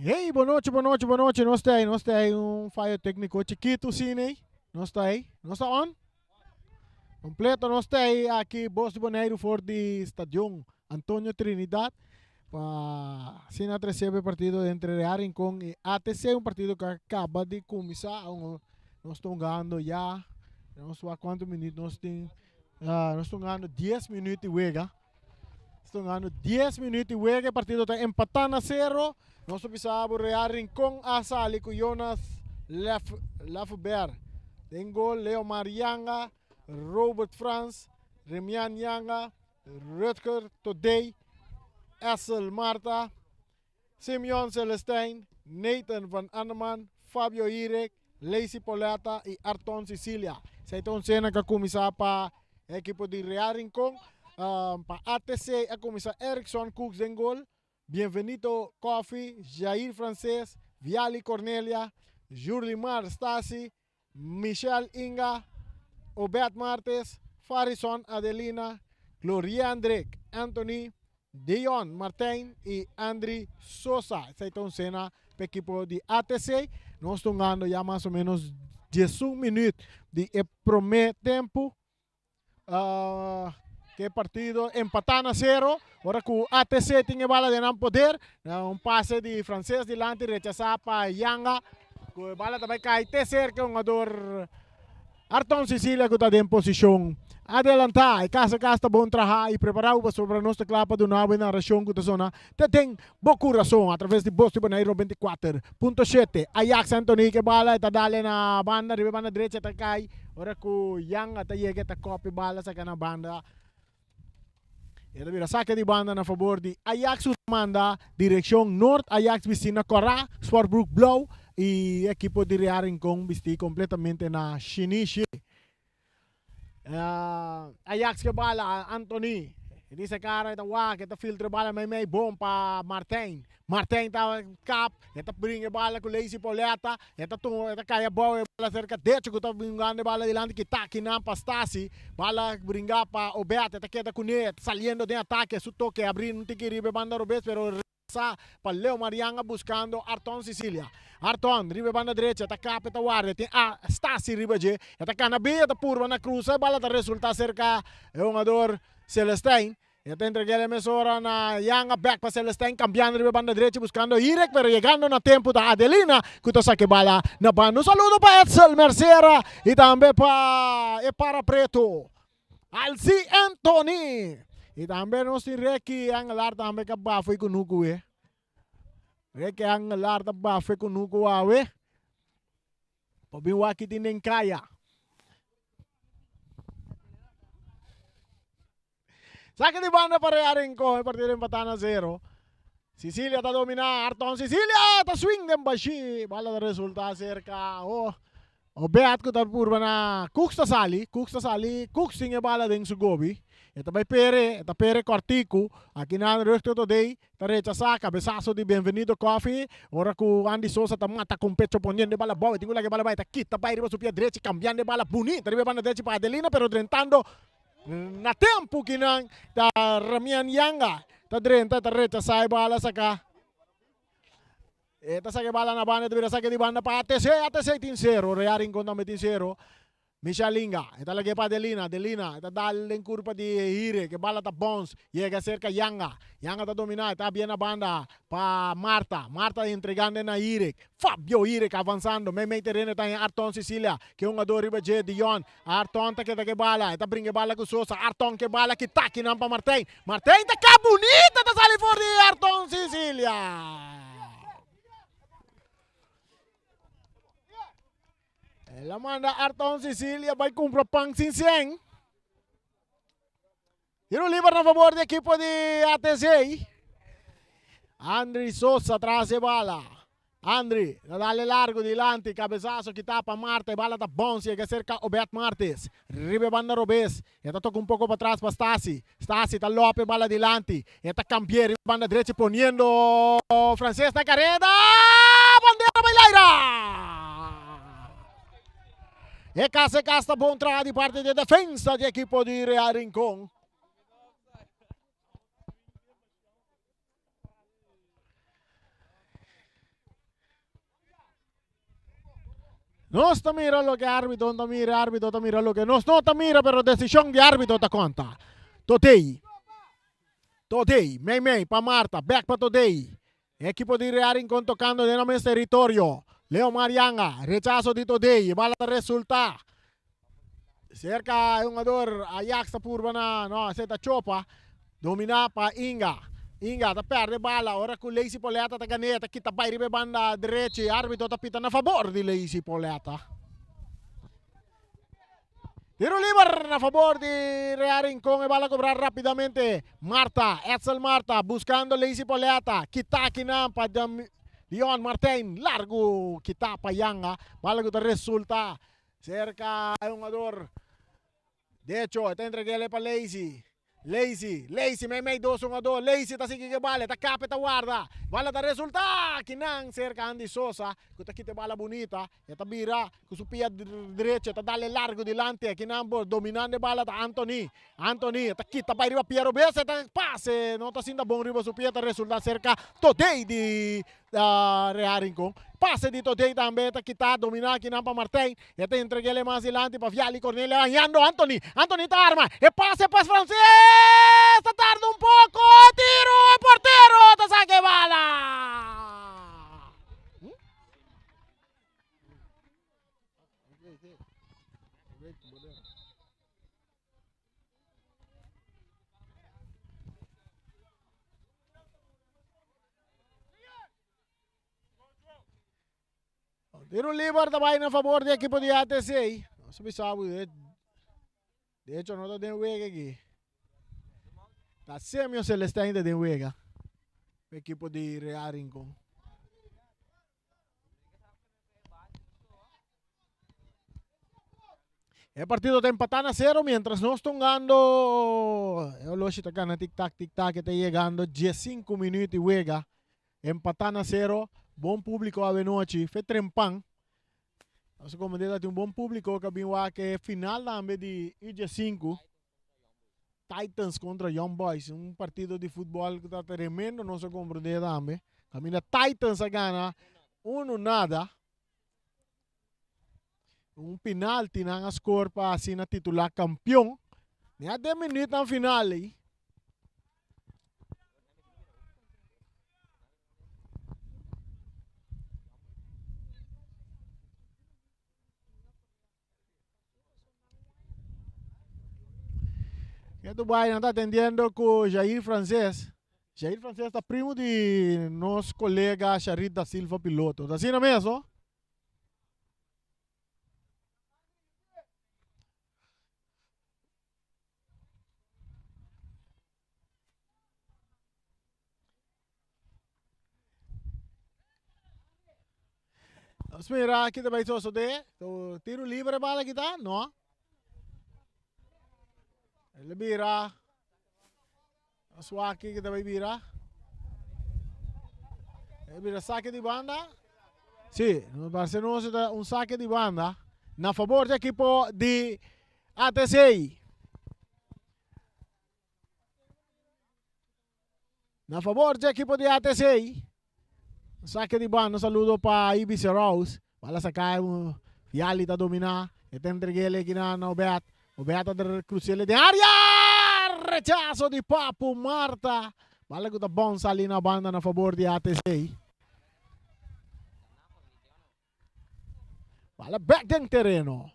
Hey, bon nochi, bon nochi, bon nochi. Nos ta ahí, nos ta ahí. Un fallo técnico chiquito, sí, nee. Nos ta ahí. Nos ta on. Completo, nos ta ahí aki, Bos di Boneiru for di Stadion Antonio Trinidad. Pa asina trece e partido entre Real Rincon y ATC, un partido que acaba di cuminsa. Nos ta hungando ya, nos wak cuanto minuut nos tin. Ah, nos ta hungando 10 minuut di wega. Nos ta hungando 10 minuut di wega, e partido ta empatá na sero. Nos ta bisa bo Real Rincon a sali ku Jonas Lef Lefeber den gol, Leomar Yanga, Robert Frans, Remian Yanga, Rutger Todey, Essel Marta, Simeon Celestijn, Nathan van Anneman, Fabio Hirek, Lacey Poletta y Arton Cecilia. Esei ta un sena ku a kuminsá pa e ekipo di Real Rincon. Pa ATC a kuminsá Erickson Cooks den gol, Bienvenito Coffie, Jair Frances, Viali Cornelia, Jurlimar Stasi, Michel Inga, Obed Martes, Farison Adelina, Gloriandrick Anthony, Dion Martijn y Andry Sosa. Esei ta un sena pa ekipo di ATC. Nos ta hungando ya mas o menos 11 minuut di e prome tempo. Uh, ke partido empatá na sero. Ora ku ATC tin e bala den nan poder. Un pase di Frances dilanti rechasá pa Yanga. Ku e bala ta bai kai te serka hungador Arton Cecilia ku ta den posishon adelantá. E kas a kas ta bon trahá i prepará pasobra nos ta kla pa duna bo e narashon ku ta sona te den bo kurason atraves di Bos di Boneiru 94.7. Ajax Anthony ke bala e ta dale na banda riba e banda drecha e ta kai ora ku Yanga ta yega e ta kopi bala saka na banda. E ta bira sake di banda na fabor di Ajax ku ta manda direkshon nort. Ajax bisti na kòrá, sportbroek blou i ekipo di Real Rincon bisti kompletamente na shinishi. Ajax ke bala, Anthony e di se kara e ta wak e ta filtra e bala meimei bon pa Martijn. Martijn ta kap, e ta bringa e bala ku Lacey Pauletta, e ta tuma, e ta kai abou e bala serka Decho ku ta bringando e bala dilanti kita kinan pa Stasi, bala bringa pa Obed, e ta keda kuné saliendo den atake, su toke abri un tiki riba e banda robes pero rechasa pa Leo Marianga buskando Arton Cecilia. Arton riba e banda drecha, e ta kap, e ta warda, e tin a Stasi riba dje, e ta kana bin, e ta purba na krusa, e bala ta resulta serka e hungador Celestijn. E ta entreg'el e mesora na Yanga bek pa Celestijn kambiando riba e banda drechi buskando Hirek pero yegando na tempu ta Adelina ku ta saka e bala na banda. Un saludo pa Edsel Mercera i tambe pa e para preto Alci Anthony i tambe nos tin Ricky Angelar tambe ka bafo i kunuku e. Ricky Angelar ta bafo i kunuku awe. Pa bin wak ki tin den kaya. Saque di banda pa Real Rincon, e partido empatá na zero. Sicilia ta dominá, Arton Sicilia ta swing den bashí, bala ta resultá serka oh Obed ku ta purba na Cooks ta sali, Cooks ta sali, Cooks tin e bala den su gobi, e ta bai pere, e ta pere kòrtiku, akinan Rugter Todey Ta rechasá kabesaso di Bienvenido Coffie ora ku Andy Sosa ta mata kon pecho poniendo e bala abou. E tin ku laga e bala bai. Ta kita bai riba su pia drechi kambiando e bala bunita riba e banda drechi pa Adelina pero drentando na tempu kinan ta Ramian Yanga ta drenta e ta rechasá e bala saka. E ta saka e bala na banda e ta bira saka di banda pa ATC. ATC tin sero. Real Rincon tambe tin sero. Misha Linga, e ta lag'é pa Adelina, Adelina, e ta dal den kurpa di Hire, ke bala ta bons, yega serka Yanga, Yanga ta dominá, e ta habia na banda pa Marta, Marta entregando na Hirek, Fabio Hirek avansando, meimei tereno e ta haña Arton Cecilia, ke hungador riba dje, Dion, Arton ta keda ke bala, e ta bringa e bala ku Sosa, Arton ke bala kita kinan pa Martijn, Martijn ta ka bunita ta sali for di Arton Cecilia. El a manda Arton Cecilia bai cumpra pan sin cien. Tiro liber na favor di equipo di ATC. Andri Sosa tras e bala. Andri ta dale largo dilanti, cabezazo kita pa Marta, e bala ta bounce yega cerca Obed Martes. Riba e banda robes, e ta toca un poco pa tras pa Stasi. Stasi ta lope bala dilanti, e ta cambi'e riba banda drechi poniendo Frances na careda. Bandera bai laira! E cas e cas ta bon traha di parti di defensa di ekipo di Real Rincon. Nos ta mira loke arbitro ta mira, arbitro ta mira loke nos no ta mira, pero desishon di arbitro ta konta. Todei, Todei, mei mei pa Marta, bek pa Todei. Ekipo di Real Rincon tokando den nan mes teritorio. Leo Marianga, rechaso di Todei, e bala ta resulta serka e hungador Ajax ta purba na, no, esei ta Chopa, domina pa Inga. Inga ta perde bala ora ku Leisi Poleta ta gan'é, ta kita bai riba e banda drechi, arbitro ta pita na fabor di Leisi Poleta. Tiro liber na fabor di Real Rincon, e bala kobra rapidamente Marta, Edsel Marta buskando Leisi Poleta, kita akinan pa Dion Martijn, largu kita pa Yanga, bala ku ta resulta Serka e hungador decho, e ta entreg'el pa Lazy. Lazy, Lazy meimei dos hungador, Lazy ta sigui ku e bala, e ta kap, e ta warda. Bala ta resultá akinan serka Andy Sosa ku ta kita e bala bunita, e ta bira ku su pia derecho, e ta dal e largu dilanti, akinan por dominando e bala ta Anthony. Anthony e ta kita bai riba pia robes, e ta pase, no ta sinta bon riba su pia, ta resultá serka Todey di Real Rincon. Pase di Todey tambe ta kita domina akinan pa Martijn. E ta entreg'el mas dilanti pa Viali Cornelia hañando Anthony. Anthony ta arma e pase pa Frances. Ta tarda un poko. Tiro e portero ta saka e bala. Tiro liber ta bai na favor di ekipo di ATC. Nos a bisa bo, de hecho no ta den wega aki. Ta Semio Celestijn ta den wega. Ekipo di Real Rincon. E partido ta empatá na sero mientras nos ta hungando. E oloshi ta gana tik tak tik tak e ta yegando diesinku minuut di wega. Empatá na sero. Bon públiko awenochi. Fe trempan. Nos a komprendé ta tin un bon públiko ku a bin wak e final tambe di U diesinku. Titans kontra Young Boys. Un partido di futbòl ku ta tremendo nos a komprendé tambe. Kaminda Titans a gana unu nada. Un penalti nan a score pa asina titula campeon. Ni a den minuutnan final ei. Ketu bai nan ta atendiendo ku Jair Frances. Jair Frances ta primo di nos kolega Sharit da Silva Piloto. Ta asina mes, no? Nos mira aki ta bai sosode. Tiro libre bala kita? No. El bira. Nos wak aki kita bai bira. El bira saque di banda. Sí, nos parece nos ta un saque di banda. Na favor di equipo di ATC. Na favor dje ekipo di ATC. Sake di banda, un saludo pa Ibis Rose. Bala saka Viali ta domina. E ta entreg'el aki na Obed. Obed ta cruc'el den area! Rechazo di Papu Marta. Bala ku ta bounce sali na banda na favor di ATC. Bala bek den tereno.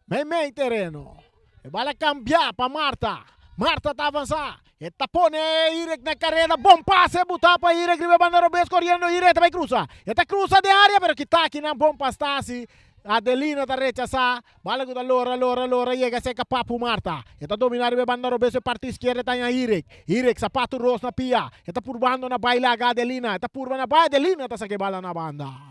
Meimei tereno. E bala kambia pa Marta. Marta ta avansa. E ta pone Irek na kareda. Bon pase buta pa Irek riba e banda robes koriendo Irek ta bai krusa. E ta krusa den area pero kita akinan bon pa Stasi. Adelina ta rechasa. Bala ku ta lora lora lora yega seka Papu Marta. E ta domina riba e banda robes e parti iskierda e ta haña Irek. Irek sapatu ros na pia. E ta purbando na bai laga Adelina. E ta purba na bai Adelina ta saka e bala na banda.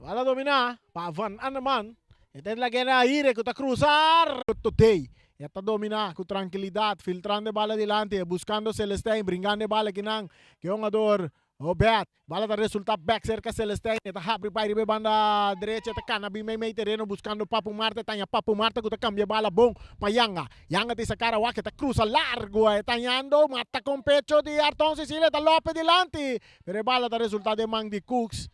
Bala dominá pa Van Anneman. E ta lag'é na Irek ku ta krusa. Totey. E ta dominá ku trankilidat, filtrando e bala dilanti, buskando Celestijn, bringando e bala kinan. Ke hungador. Obed, bala ta resulta bek serka Celestijn, e ta habri bai riba e banda derecha, e ta kana bin meimei tereno buskando Papu Marta, e taña Papu Marta ku ta kambia e bala bon pa Yanga. Yanga ta isa kara wak, e ta krusa largu, e tañando, mata kon pecho di Arton Cecilia, e ta lope dilanti, pero e bala ta resulta den man di Cooks.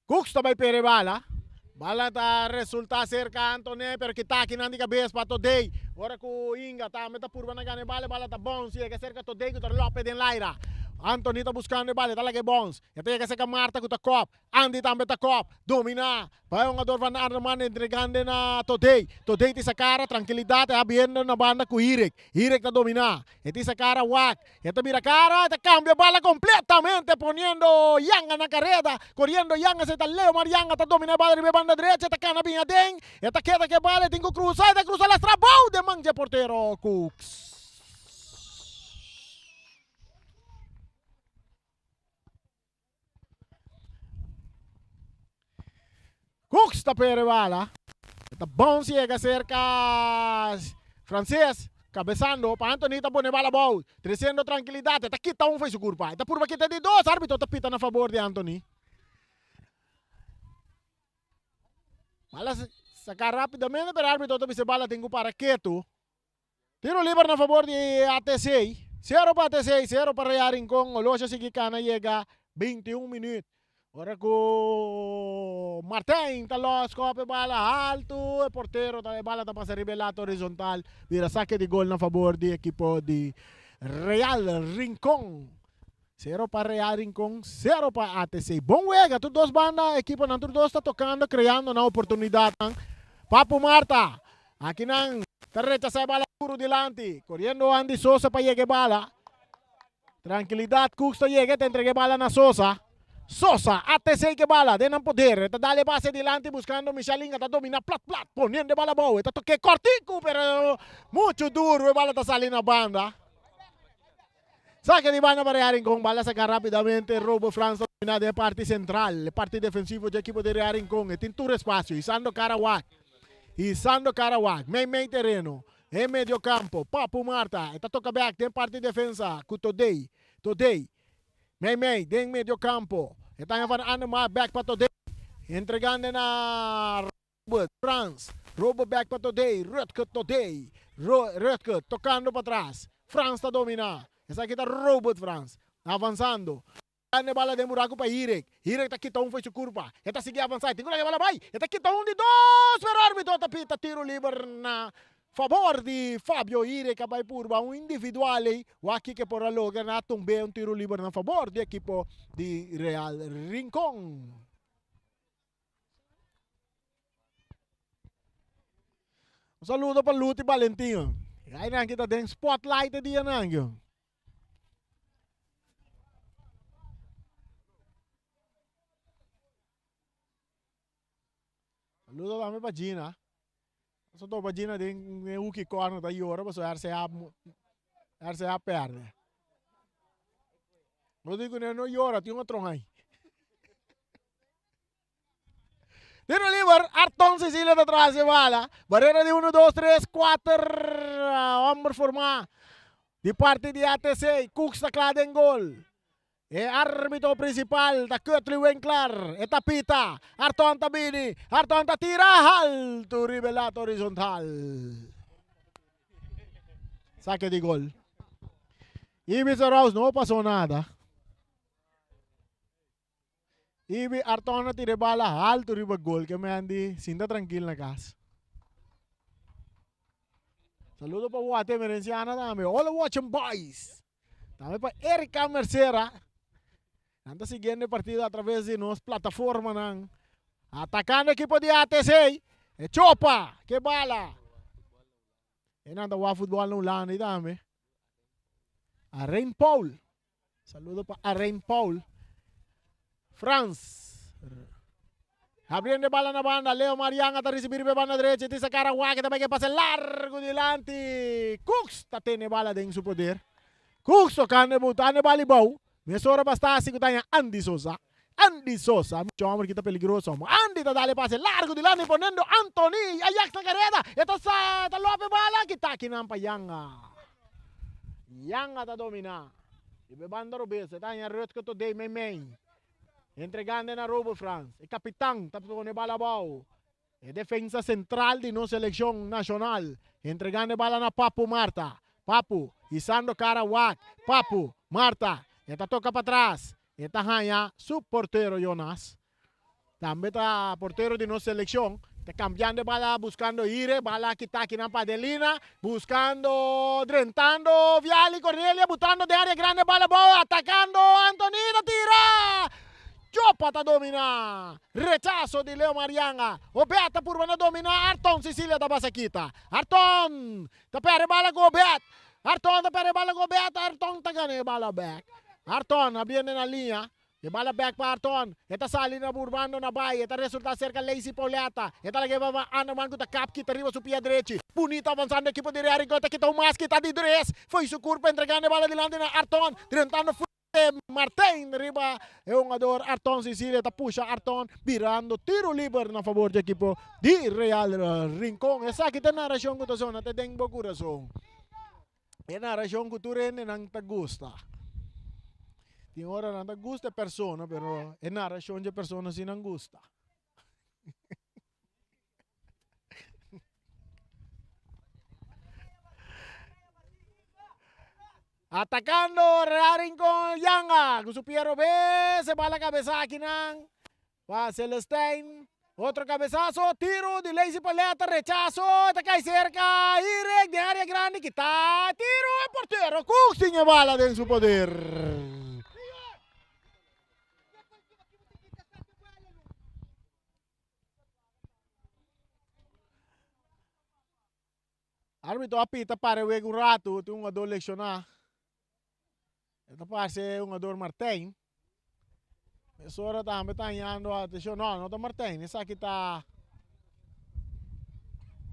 Cooks ta bai pere bala. Bala ta resulta cerca Antoné, pero kita aki nan di cabes pa Todey. Ora cu Inga tambe ta purba na gana e bala, e bala ta bounce yega cerca Todey cu ta lope den laira. Anthony ta buscando e bala, e ta laga e bounce. E ta yega cerca Marta cu ta kop. Andy tambe ta kop. Domina pa e hungador van Arnhem entregando na Todey. Todey ta isa cara, trankilidad, e habiendo na banda cu Hirek. Hirek ta domina. E ta isa cara wak. E ta bira cara, e ta cambia bala completamente poniendo Yanga na careda. Coriendo Yanga, esey ta Leomar Yanga ta domina e bala riba e banda derecha, e ta cana bin aden. E ta keda cu e bala, e tin cu cruza, e ta cruza lastra bou den man dje portero Cooks. Cooks ta pere bala. E ta bounce yega cerca Frances. Cabezando pa Anthony ta pone bala bou. Treciendo tranquilidad. E ta kita un fo'i su curpa. E ta purba kita di dos. Arbitro ta pita na favor di Anthony. Bala saca rapidamente pero arbitro ta bisa e bala tin cu para ketu. Tiro liber na fabor di ATC. Sero pa ATC, sero pa Real Rincon. Oloshi a sigui kana yega 21 minuut. Ora ku Martijn ta los kop e bala haltu, e portero ta e bala ta pasa riba e lata horizontal. Bira sake di gol na fabor di ekipo di Real Rincon. Sero pa Real Rincon, sero pa ATC. Bon wega, tur dos banda ekiponan tur dos ta tokando, kreando nan oportunidatnan. Papu Marta, akinan ta rechasá e bala duru dilanti. Koriendo Andy Sosa pa yega e bala. Trankilidat, Cooks ta yega, e ta entrega e bala na Sosa. Sosa, ATC ke bala den nan poder. E ta dal e pase dilanti buskando Michel Inga ta domina plat plat, poniendo e bala abou. E ta tok'é kòrtiku, pero muchu duru e bala ta sali na banda. Sake di banda pa Real Rincon, bala saka rapidamente, Robo Frans ta domina den e parti sentral, e parti defensivo dje ekipo di Real Rincon, e tin tur espasio, hisando kara wak, hisando kara wak, mei mei tereno, den medio kampo, Papu Marta, e ta toka bek den parti defensa ku Todey, Todey, mei mei den medio kampo, e ta haña Van Anemark bek pa Todey, entregando na Robert Frans, robo bek pa Todey, Rutger Todey, Rutger tocando patras, Frans ta domina, esaki ta Robert Frans, avansando, dando e bala den buraco pa Hirek, Hirek ta kita un fo'i su curpa, e ta sigui avansa, e tin cu laga e bala bay, e ta kita un di dos, pero arbitro ta pita tiro liber na fabor di Fabio Hirek a bay purba un individual ey, wak kiko e por a logra na tumbe un tiro liber na fabor di ekipo di Real Rincon. Un saludo pa Luti Valentin. Ay nan kita den spotlight e dia nan yo. Saludo tambe pa Gina. So topa Gina den den hoekie corner ta yora paso RCA RCA perde. No digo no yora, tin otro ahí. Tiro liber, Arton Cecilia ta tras e bala. Barrera di 1, 2, 3, 4. Homber formá di parti di ATC. Cooks ta kla den gol. E arbitro principal ta Curtly Winkler. E ta pita. Arton ta bini. Arton ta tira haltu riba e lata horizontal. Sake di gol. Ibiza Rouse no pasó nada. Ibi Arton a tira e bala haltu riba gol ke men di sinta trankil na kas. Saludo pa Wate Emerenciana tambe. All the watching boys. Tambe pa Erika Mercera. Nan ta siguiendo e partido a traves di nos plataformanan. Atacando ekipo di ATC. E chopa ke bala. E nan ta wak futbol na Hulanda tambe. Areen Paul. Saludo pa Areen Paul. Frans. Abriendo bala na banda. Leo Marianga ta recibi riba banda derecha. Tisa cara wak. Ta ke pase largo dilanti. Cooks ta tene bala den su poder. Cooks tocando butando bala bou. Mesora basta así ku taña Andy Sosa. Andy Sosa. Mucho homber ki ta peligroso. Andy ta dal e pase largo dilanti poniendo Anthony Ajax na careda. E ta sa, ta lope bala kita akinan pa Yanga. Yanga ta domina. Riba e banda robes e ta haña Rutger Todey meimei. Entregando na Robo Frans. E kapitan ta pone bala abou. E defensa sentral di nos selekshon nashonal. Entregando e bala na Papu Marta. Papu hisando kara wak. Papu Marta. E ta toka patras. E ta haña su portero Jonas. Tambe ta portero di nos selekshon. Ta kambiando e bala buskando Ire. Bala kita akinan pa Adelina. Buskando, drentando Viali Cornelia butando den área grande bala abou atakando Anthony ta tira! Jopa ta domina! Rechaso di Leo Marianga. Obed ta purba na domina Arton Cecilia ta basa kita. Arton ta perde bala ku Obed. Arton ta perde bala ku Obed. Arton ta gana e bala bek. Arton a biende na liña. E bala bek pa Arton. E ta sali na burbando na bai. E ta resulta serka Lacey Pauletta. E ta laga e baba Anderman ku ta kap kita riba su pia drechi. Bunito avansando ekipo di Real Rincon. E ta kita un mas kita di dres. Fo'i su kurpa entregando e bala dilanti na Arton. Drentando fuerte Martijn riba e hungador Arton Cecilia. Ta pusha Arton birando tiro liber na fabor di ekipo di Real Rincon. Esaki ta e narashon ku ta sona te den bo kurason. E narashon ku tur hendenan ta gusta. Tin ora nan ta gusta e persona, pero e narashon dje persona si nan gusta. Atacando Real Rincon Yanga ku su pia robes e bala kabesa akinan. Pa Celestijn, otro cabezazo, tiro di Lacey Paletta, rechazo, ta cay cerca, Irek den area grandi, kita tiro, e portero Cook tin e bala den su poder. Arbitro a pita para wega un rato, tin un jugador lesioná. E ta parse hungador Martijn. Mesora tambe ta hañando atenshon. No, no ta Martijn. Esaki ta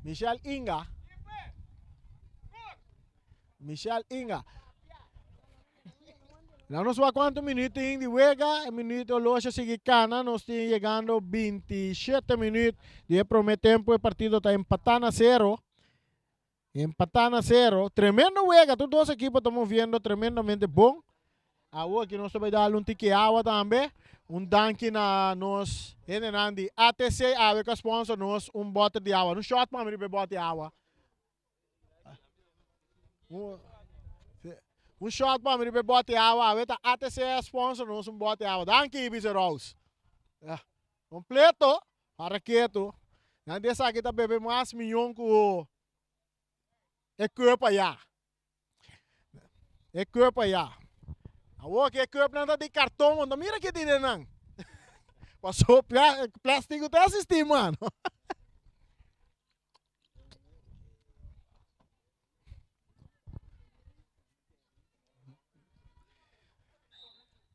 Michel Inga. Michel Inga. Nou nos wak kuantu minuut tin di wega. E minuut horloge sigui kana. Nos tin yegando 27 minuut di e prome tempo. E partido ta empatá na sero. Empatá na sero. Tremendo wega. Tur dos ekipo ta moviendo tremendamente bon. Awo aki nos ta bai dal un tiki awa tambe. Un danki na nos hendenan di ATC awe ku a sponsor nos un boter di awa. Un shot pa mi riba e boter di awa. Un shot pa mi riba e boter di awa. Awe ta ATC a sponsor nos un boter di awa. Danki Ibiza Rose. Completo. Para ketu. Nan di esaki ta bebe mas miyon ku e cup aya. E cup aya. Awor ki e cupnan ta di karton, bo no ta mira ki tin den nan. Paso plastic ku ta asisti mano.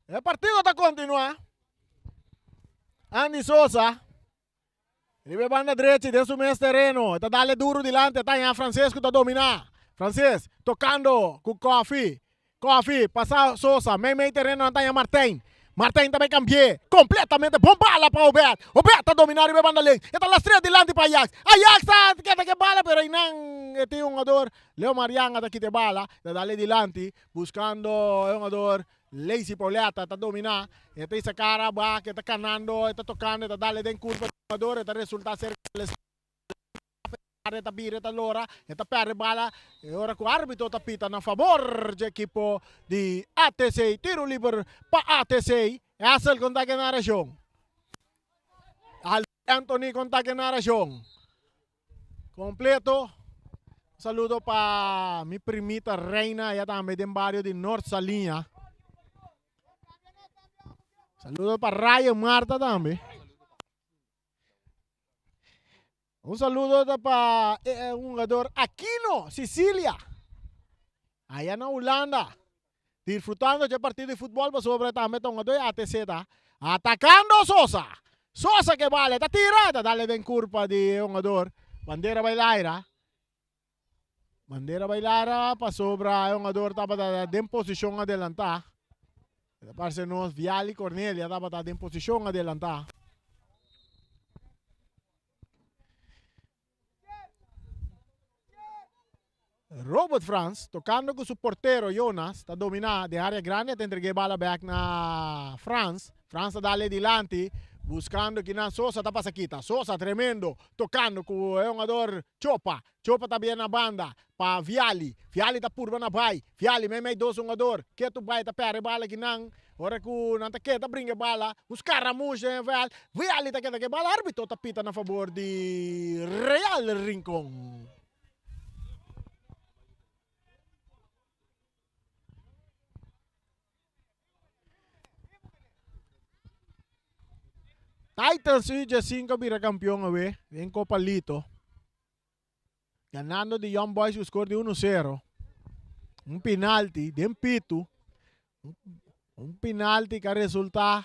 E partido ta continua. Andy Sosa. Riba e banda drechi den su mes tereno. E ta dale duro dilanti. E ta haña Frances ku ta domina. Frances tokando ku Koffie. Koffie pasa Sosa. Mei mei tereno nan ta haña Martijn. Martijn ta bai kambi'é kompletamente. Bon bala pa Obed. Obed ta dominá riba e banda links. E ta lastr'é dilanti pa Ajax. Ajax ta keda ku e bala pero einan e tin un hungador Leo Marianga ta kita e bala. Ta dale dilanti buskando e hungador Lacey Pauletta ta dominá. E ta hisa kara abak, e ta kanando, e ta tokando, e ta dale den kurpa di hungador. E ta resultá ser e ta bira, e ta lora, e ta pèrdè bala. E ora ku árbitro ta pita na fabor dje ekipo di ATC. Tiro liber pa ATC. Essel konta ke narashon. Anthony konta ke narashon. Kompleto. Un saludo pa mi primita Reina aya tambe den bario di Noord Saliña. Saludo pa Ryan Marta tambe. Un saludo ta pa e hungador Aquino Sicilia. Aya na Hulanda. Disfrutando dje partido di futbol pasobra tambe ta hungador di ATC ta atacando Sosa. Sosa ke bala ta tira ta dale den curpa di e hungador. Bandera bai laira. Bandera bai laira pasobra e hungador tabata den posicion adelanta. Ta parse nos Viali Cornelia tabata den posishon adelantá. Robert Frans tocando cu su portero Jonas ta domina den area grandi ta entrega e bala bek na Frans. Frans ta dale dilanti buscando kinan Sosa ta pasa kita. Sosa tremendo tocando cu e hungador Chopa. Chopa ta bien na banda pa Viali. Viali ta purba na bay. Viali meimei dos hungador. Ketu bay ta perde bala kinan. Ora cu nan ta keda bringa e bala, un scaramush den e veld. Viali ta keda cu e bala. Arbitro ta pita na fabor di Real Rincon. Titans U15 a bira campeon awe den Copa Lito. Ganando di Young Boys ku score di uno sero. Un penalti den pitu. Un penalti ku a resulta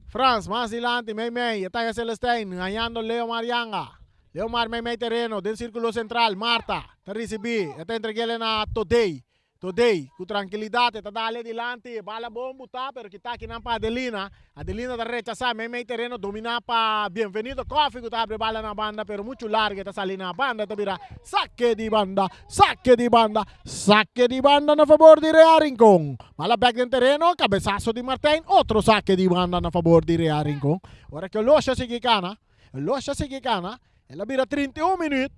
Frans mas dilanti mei mei e taya Celestijn hañando Leo Marianga. Leo Mar mei mei tereno den sirkulo sentral Marta ta risibí e ta entreg'el na Todey. Todey, ku trankilidat e ta dale dilanti, e bala bon butá, pero kita akinan pa Adelina. Adelina ta rechasá mei mei tereno dominá pa Bienvenido Koffie ku ta habri e bala na banda, pero muchu largu e ta sali na banda, e ta bira sake di banda, sake di banda, sake di banda na fabor di Real Rincon. Bala bèk den tereno, kabesaso di Martijn, otro sake di banda na fabor di Real Rincon. Ora ku Olosha a sigui kana, Olosha a sigui kana, El a bira 31 minuut.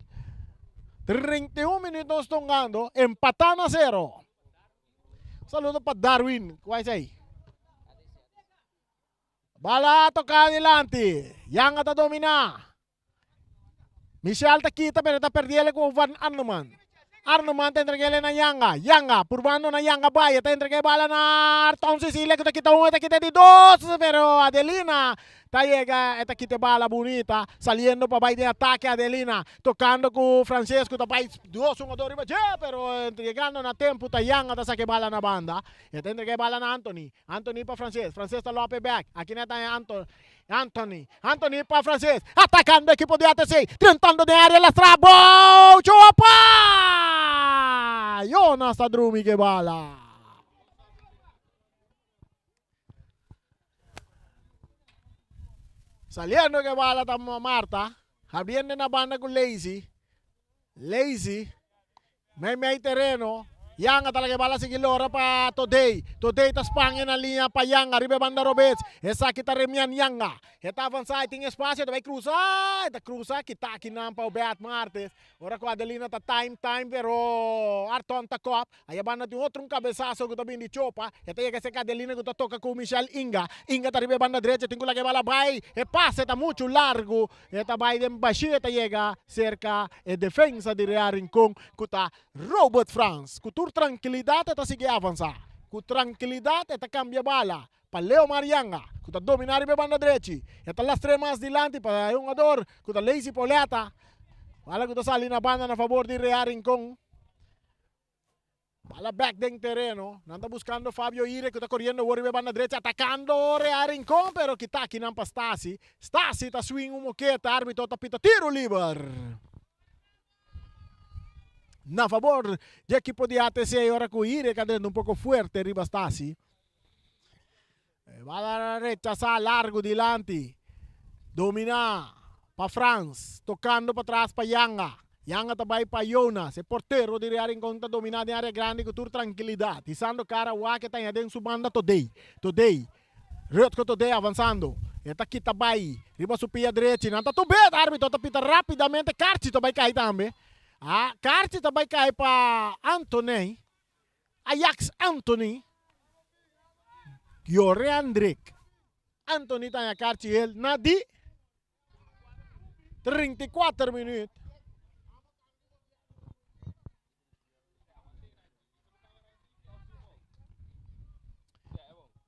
31 minuut nos tongando. Empatá na sero. Saludo pa Darwin. Kua es ei? Bala toka adelante. Yanga ta dominá. Michel ta kita pero ta perdiele ku Van Arneman. Arneman ta entregele na Yanga. Yanga purbando na Yanga bai. Ta entrega e bala na Arton Cecilia ku ta kita un, e ta kita di dos. Pero Adelina ta yega, e ta kita e bala bunita. Saliendo pa bai den atake Adelina. Tocando ku Francesco ta bai dos hungador riba dje. Pero yegando na tempo ta Yanga ta saka e bala na banda. E ta entrega e bala na Anthony. Anthony pa Frances. Frances ta lope bek. Aki na ta Anthony. Anthony, Anthony pa Frances, atacando equipo di ATC, trentando den area lastra, bou, Chopa! Jonas ta drumi ke bala. Saliendo ke bala ta Marta, abriendo na banda ku Lazy. Lazy Mei mei tereno, Yanga ta laga e bala sigui lora pa Todey. Todey ta span e na liña pa Yanga riba e banda robes. Esaki ta Remian Yanga. E ta avansa, e tin espacio, e ta bay crusa, e ta crusa kita akinan pa Obed Martes. Ora cu Adelina ta time time pero Arton ta cop. Aya banda tin otro un cabesazo cu ta bin di Chopa. E ta yega cerca Adelina cu ta toca cu Michel Inga. Inga ta riba e banda drecha, tin cu laga e bala bay. E pase ta mucho largo. E ta bai den bashí e ta yega serka e defensa di Real Rincon ku ta Robert Frans. Ku tur trankilidat e ta sigui avansá. Ku trankilidat e ta kambia bala pa Leo Marianga ku ta dominá riba e banda drechi. E ta lastr'é mas dilanti pa e hungador ku ta Lazy Pauletta. Bala ku ta sali na banda na fabor di Real Rincon. Bala bek den tereno. Nan ta buscando Fabio Ire cu ta coriendo awor riba e banda drecha atacando Real Rincon pero kita akinan pa Stasi. Stasi ta swing un moketa arbitro ta pita tiro liber. Na fabor di ekipo di ATC ora cu Ire ka drenta un poco fuerte riba Stasi. Bala rechasa largo dilanti. Domina pa Frans. Tocando patras pa Yanga. Yanga ta bay pa Jonas. E portero di Real Rincon ta domina den area grandi cu tur trankilidad. Hisando cara wak e ta den su banda Todey. Todey. Rutger Todey avansando. E ta kita bay riba su pia drechi. Nan ta tubet. Arbitro ta pita rapidamente. Karchi ta bay cay tambe. Ah, Karchi ta bay cay pa Anthony. Ajax Anthony Yore Andrick Anthony ta haña karchi hel na di 34 minuut.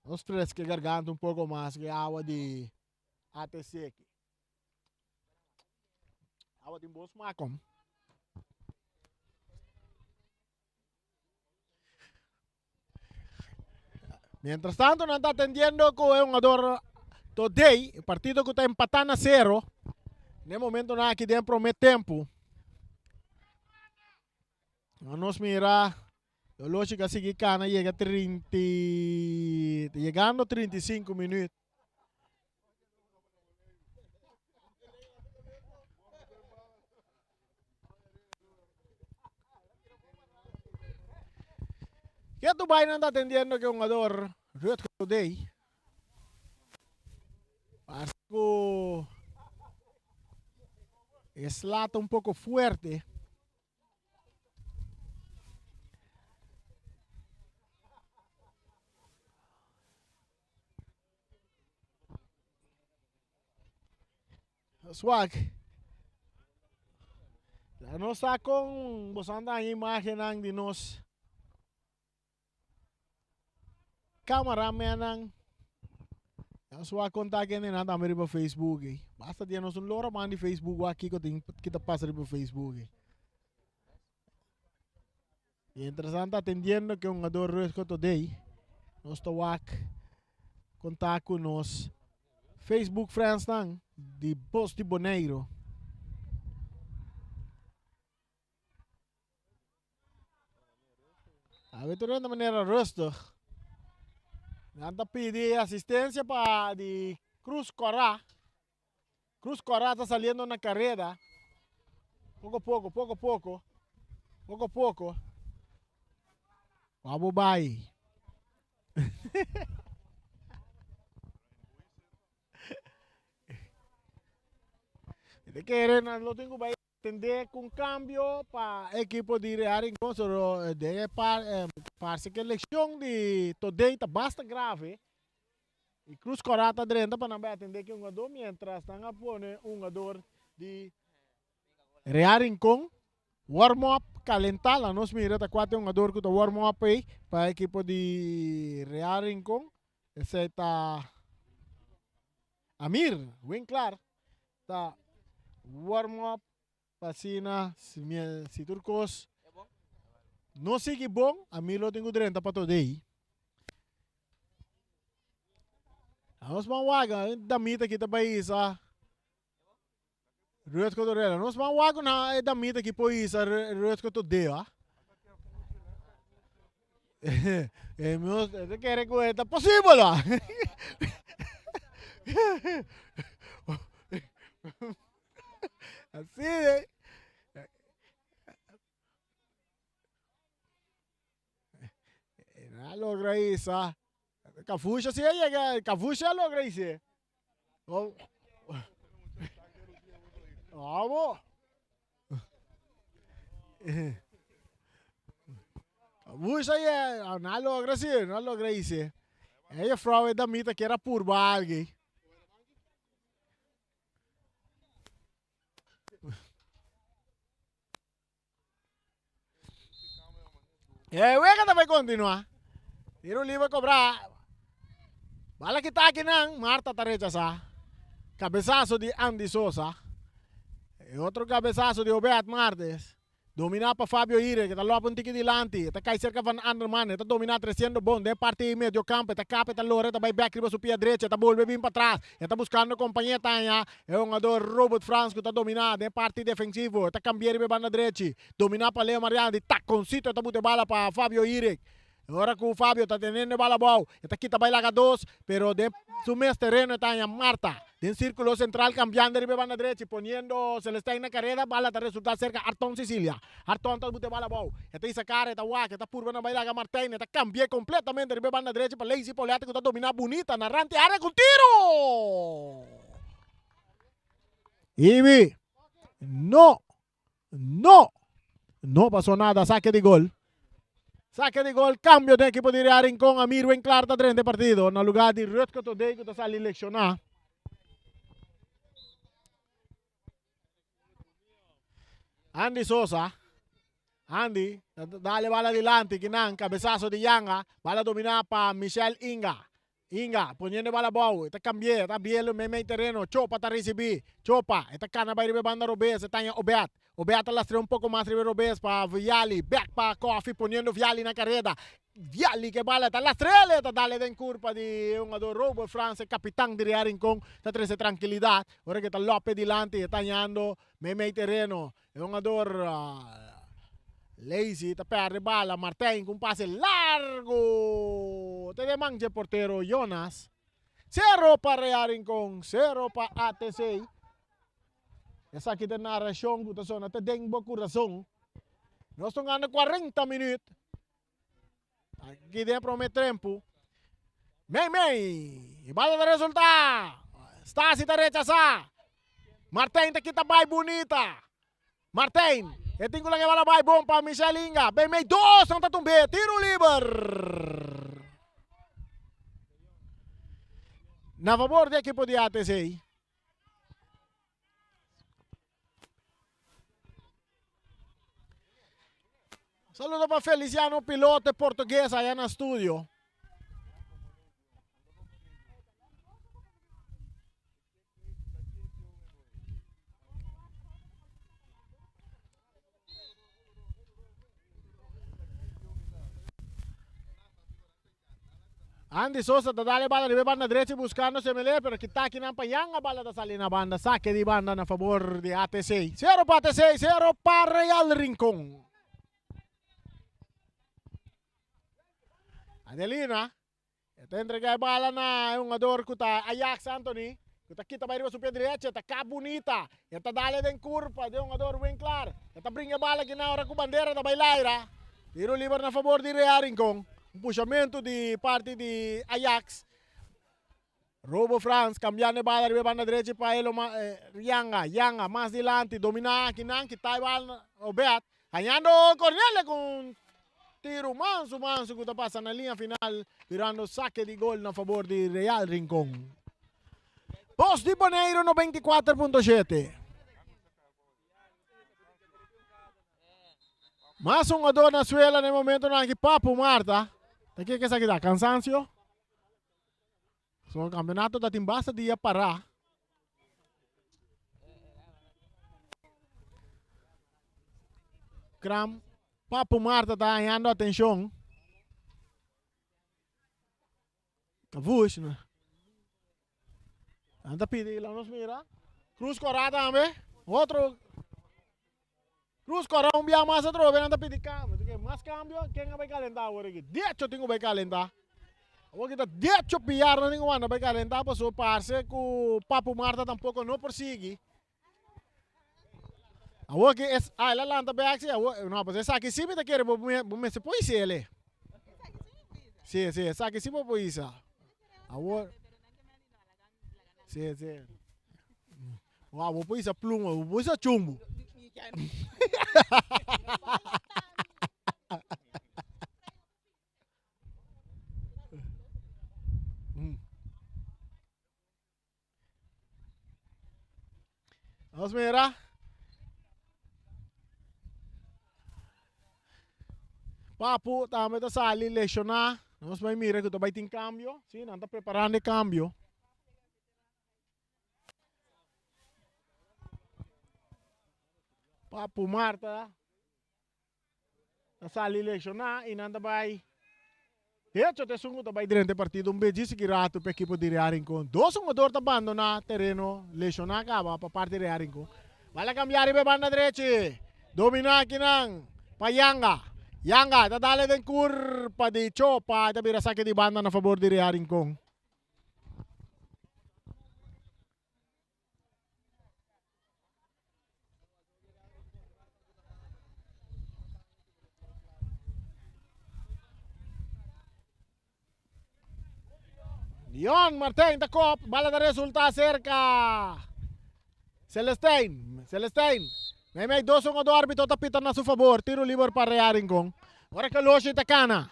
Nos fresca e garganta un poco mas cu e awa di ATC aki. Awa tin bon smaak om. Mientras tanto nan ta atendiendo cu e hungador Todey, e partido cu ta empata na cero. Ne momentonan aki den prome tempo. Nos mira Loloshi ka sigui kana yega 30 yegando 35 minuut. Ke tu bai nan ta atendiendo ke hungador Rutger Today. Parece ku e sla ta un poko fuerte. Swak. Ya nos sa kon boso anda haña imagennan di nos cameramannan. Ya nos wak kon ta kendenan tambe riba Facebook ei. Basta dia nos un lora man di Facebook wak kiko tin kita pasa riba Facebook ei. Mientras nan ta atendiendo ke hungador Rutger Todey, nos ta wak konta ku nos Facebook friends nan di Bos di Boneiru. Awe tur na manera rustig. Nan ta pidi asistencia pa di Cruz Cora. Cruz Cora ta saliendo na careda. Poco poco, poco poco. Poco poco. Wabo bai. Te kere nan lo tin ku bai Tende cu un cambio pa ekipo di Real Rincon, solo den e parse cu e lesion di Todey ta basta grave y Cruz Cora ta drenta pa nan bay atende cu e hungador mientras nan a pone un hungador di Real Rincon warm up calenta, la nos mira ta cua ta e hungador cu ta warm up ey pa ekipo di Real Rincon, esey ta Amir Winklaar. Ta warm up pa asina si tur kos no sigui bon ami lo tin ku drenta pa todei. Nos ban wak damita aki ta bai hisa Rutger Torella. Nos ban wak na e damita aki por hisa Rutger Todeo. E mi ta kere ku e ta posibel wa. Así eh. No logra isa. Cafusha sí a yega, Cafusha a logra ise. Oh. Vamos. Busha ye, no a logra si, no a logra ise. E juffrouw e damita kier a purba algu. E wega ta bai continua. Tiro libre cobra. Bala kita aki nan, Marta ta rechasa. Cabezazo di Andy Sosa. E otro cabezazo di Obed Martes. Dominá pa Fabio Ire, ke ta lòp un tiki dilanti. E ta kai serka Van Anderman. E ta dominá tresiendo bon den parti medio kampo. E ta kap, e ta lora, e ta bai bèk riba su pia drechi. E ta bolbe bin patras. E ta buskando kompañé taña. E hungador Robert Frans ku ta dominá den parti defensivo. E ta kambié riba e banda drechi. Dominá pa Leo Mariano di takoncito e ta buta e bala pa Fabio Ire. E ora ku Fabio ta tenendo e bala abou, e ta kita bai laga dos, pero den su mes tereno e ta haña Marta. Den sirkulo sentral kambiando riba e banda drechi, poniendo Celestijn na kareda, bala ta resultá serka Arton Cicilia. Arton ta buta e bala abou, e ta hisa kara, e ta wak, e ta purba na bai laga Martijn, e ta kambi'é kompletamente riba e banda drechi pa Leisy Paulette ku ta dominá bunita na rant di área ku tiro! Ibi! No! No! No pasó nada, sake di gol. Sake di gol, cambio den ekipo di Real Rincon. Amir Winklar ta drenta e partido na lugar di Rutger Todey ku ta sali lekshoná. Andy Sosa. Andy ta dale bala dilanti kinan cabezazo di Yanga. Bala dominá pa Michel Inga. Inga, poniendo e bala abou, e ta cambi'é, e ta abri'é meimei tereno, Chopa ta ricibi, Chopa, e ta cana bay riba e banda robes, e ta haña Obed, Obed ta lastr'é un poco mas riba e robes pa Viali, bek pa Koffie, poniendo Viali na careda, Viali ke bala, e ta lastr'é, e ta dale den curpa di e hungador Robert Frans, e capitan di Real Rincon, ta trece trankilidad, ora ke ta lope dilanti, e ta hañando meimei tereno, e hungador. Lazy ta perde bala, Martijn ku un pase largo te den man dje portero Jonas. Sero pa Real Rincon, sero pa ATC. Esaki ta narashon ku ta sona te den bo kurason. Nos ta gana 40 minuut. Aki den prome tempu. Mei mei. E bala ta resulta. Stasi ta rechasa. Martijn ta kita bai bunita. Martijn. E tin ku laga e bala bai bon pa Michel Inga. Bei mei dos nan ta tumbe. Tiro liber. Na favor di ekipo di ATC. Saludo pa Feliciano Pilote Portugues allá na studio. Andy Sosa ta dale bala riba e banda drechi buscando Semele pero kita akinan pa Yanga bala ta sali na banda sake di banda na fabor di ATC. Sero pa ATC, sero pa Real Rincon. Adelina E ta entrega e bala na e hungador ku ta Ajax Anthony, ku ta kita bai riba su pie drechi, e ta kap bunita, e ta dale den kurpa di e hungador Winklaar, e ta bringa e bala kina ora ku bandera ta bai laira. Tiro liber na fabor di Real Rincon, un pushamentu di parti di Ajax. Robo Frans kambiando e bala riba e banda drechi pa Elo Yanga, Yanga mas dilanti domina akinan kita e bala Obed hañando Cornelia ku un tiru mansu mansu ku ta pasa na liña final birando sake di gol na fabor di Real Rincon. Bos di Boneiru 94.7. Mas un hungador na suela na e momentonan aki Papu Marta. Ta ke ke esaki ta? Cansancio? So campeonato ta tin basta dia pará. Kram Papu Marta ta hañando atenshon. Kavush na. Nan ta pidi la nos mira. Cruz Corá tambe. Otro Cruz Corá un bia mas atrobe nan ta pidi cambio. Así que mas cambio, ken a bay calenta awor aki? Decho tin cu bay calenta. Awor aki ta decho piar nan tin cu manda bay calenta pasobra parce cu Papu Marta tampoco no por sigui. Awor aki es, ah, el a lanta bek si, awor, no, pues esaki si mi ta kere bo, bo mester por hisa ele. Si, si, esaki si bo por hisa. Awor, si, si. Wow, bo por hisa pluma, bo por hisa chumbo. Nos mira. Papu tambe ta sali lesioná. Nos bai mira ku ta bai tin kambio. Sí, nan ta preparando e kambio. Papu Marta ta sali lesioná i nan ta bai. De hecho, ta esun ku ta bai drenta e partido un bes djis ki ratu pa ekipo di Real Rincon. Dos hungador ta bandoná tereno lesioná kaba pa parti Real Rincon. Bal a kambia riba e banda drechi. Dominá akinan pa Yanga. Yanga ta dale den kurpa di Chopa i ta bira sake di banda na fabor di Real Rincon. Leon Martijn ta kop, bala ta resulta cerca Celestijn. Celestijn, meimei dos un do arbitro ta pita na su favor, tiro liber pa Real Rincon. Ora que Loshi ta cana.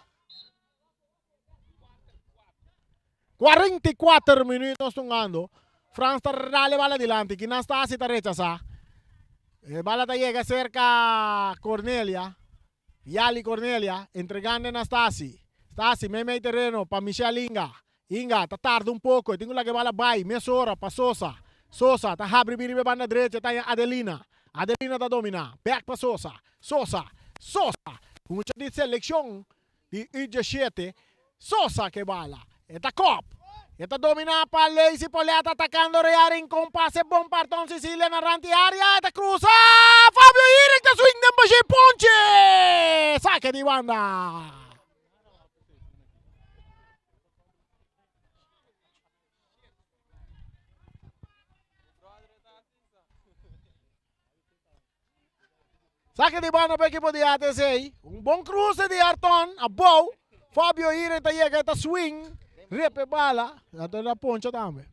44 minuut nos tungando. Frans ta dale bala dilanti. Kinan Stasi ta rechasá. E bala ta yega serka Cornelia. Yali Cornelia entregando na Stasi. Stasi meimei tereno pa Michel Inga. Inga ta tarda un poko. E tin ku laga e bala bai mesora pa Sosa. Sosa ta habri bin riba e banda drecha ta haña Adelina. Adelina ta dominá. Bèk pa Sosa. Sosa. Sosa. Mucha di selekshon Di u diesshete, Sosa ke bala. E ta kòp. E ta dominá pa Leisy Polet atakando Real Rincon pase bon parton Cecilia na rant di área e ta krusa Fabio Irik ta swing den bashí ponche! Sake di banda. Sake di banda pa ekipo di ATC. Un bon cruce di Arton abou. Fabio Ire ta yega e ta swing. Rip e bala. Anto ta poncha tambe.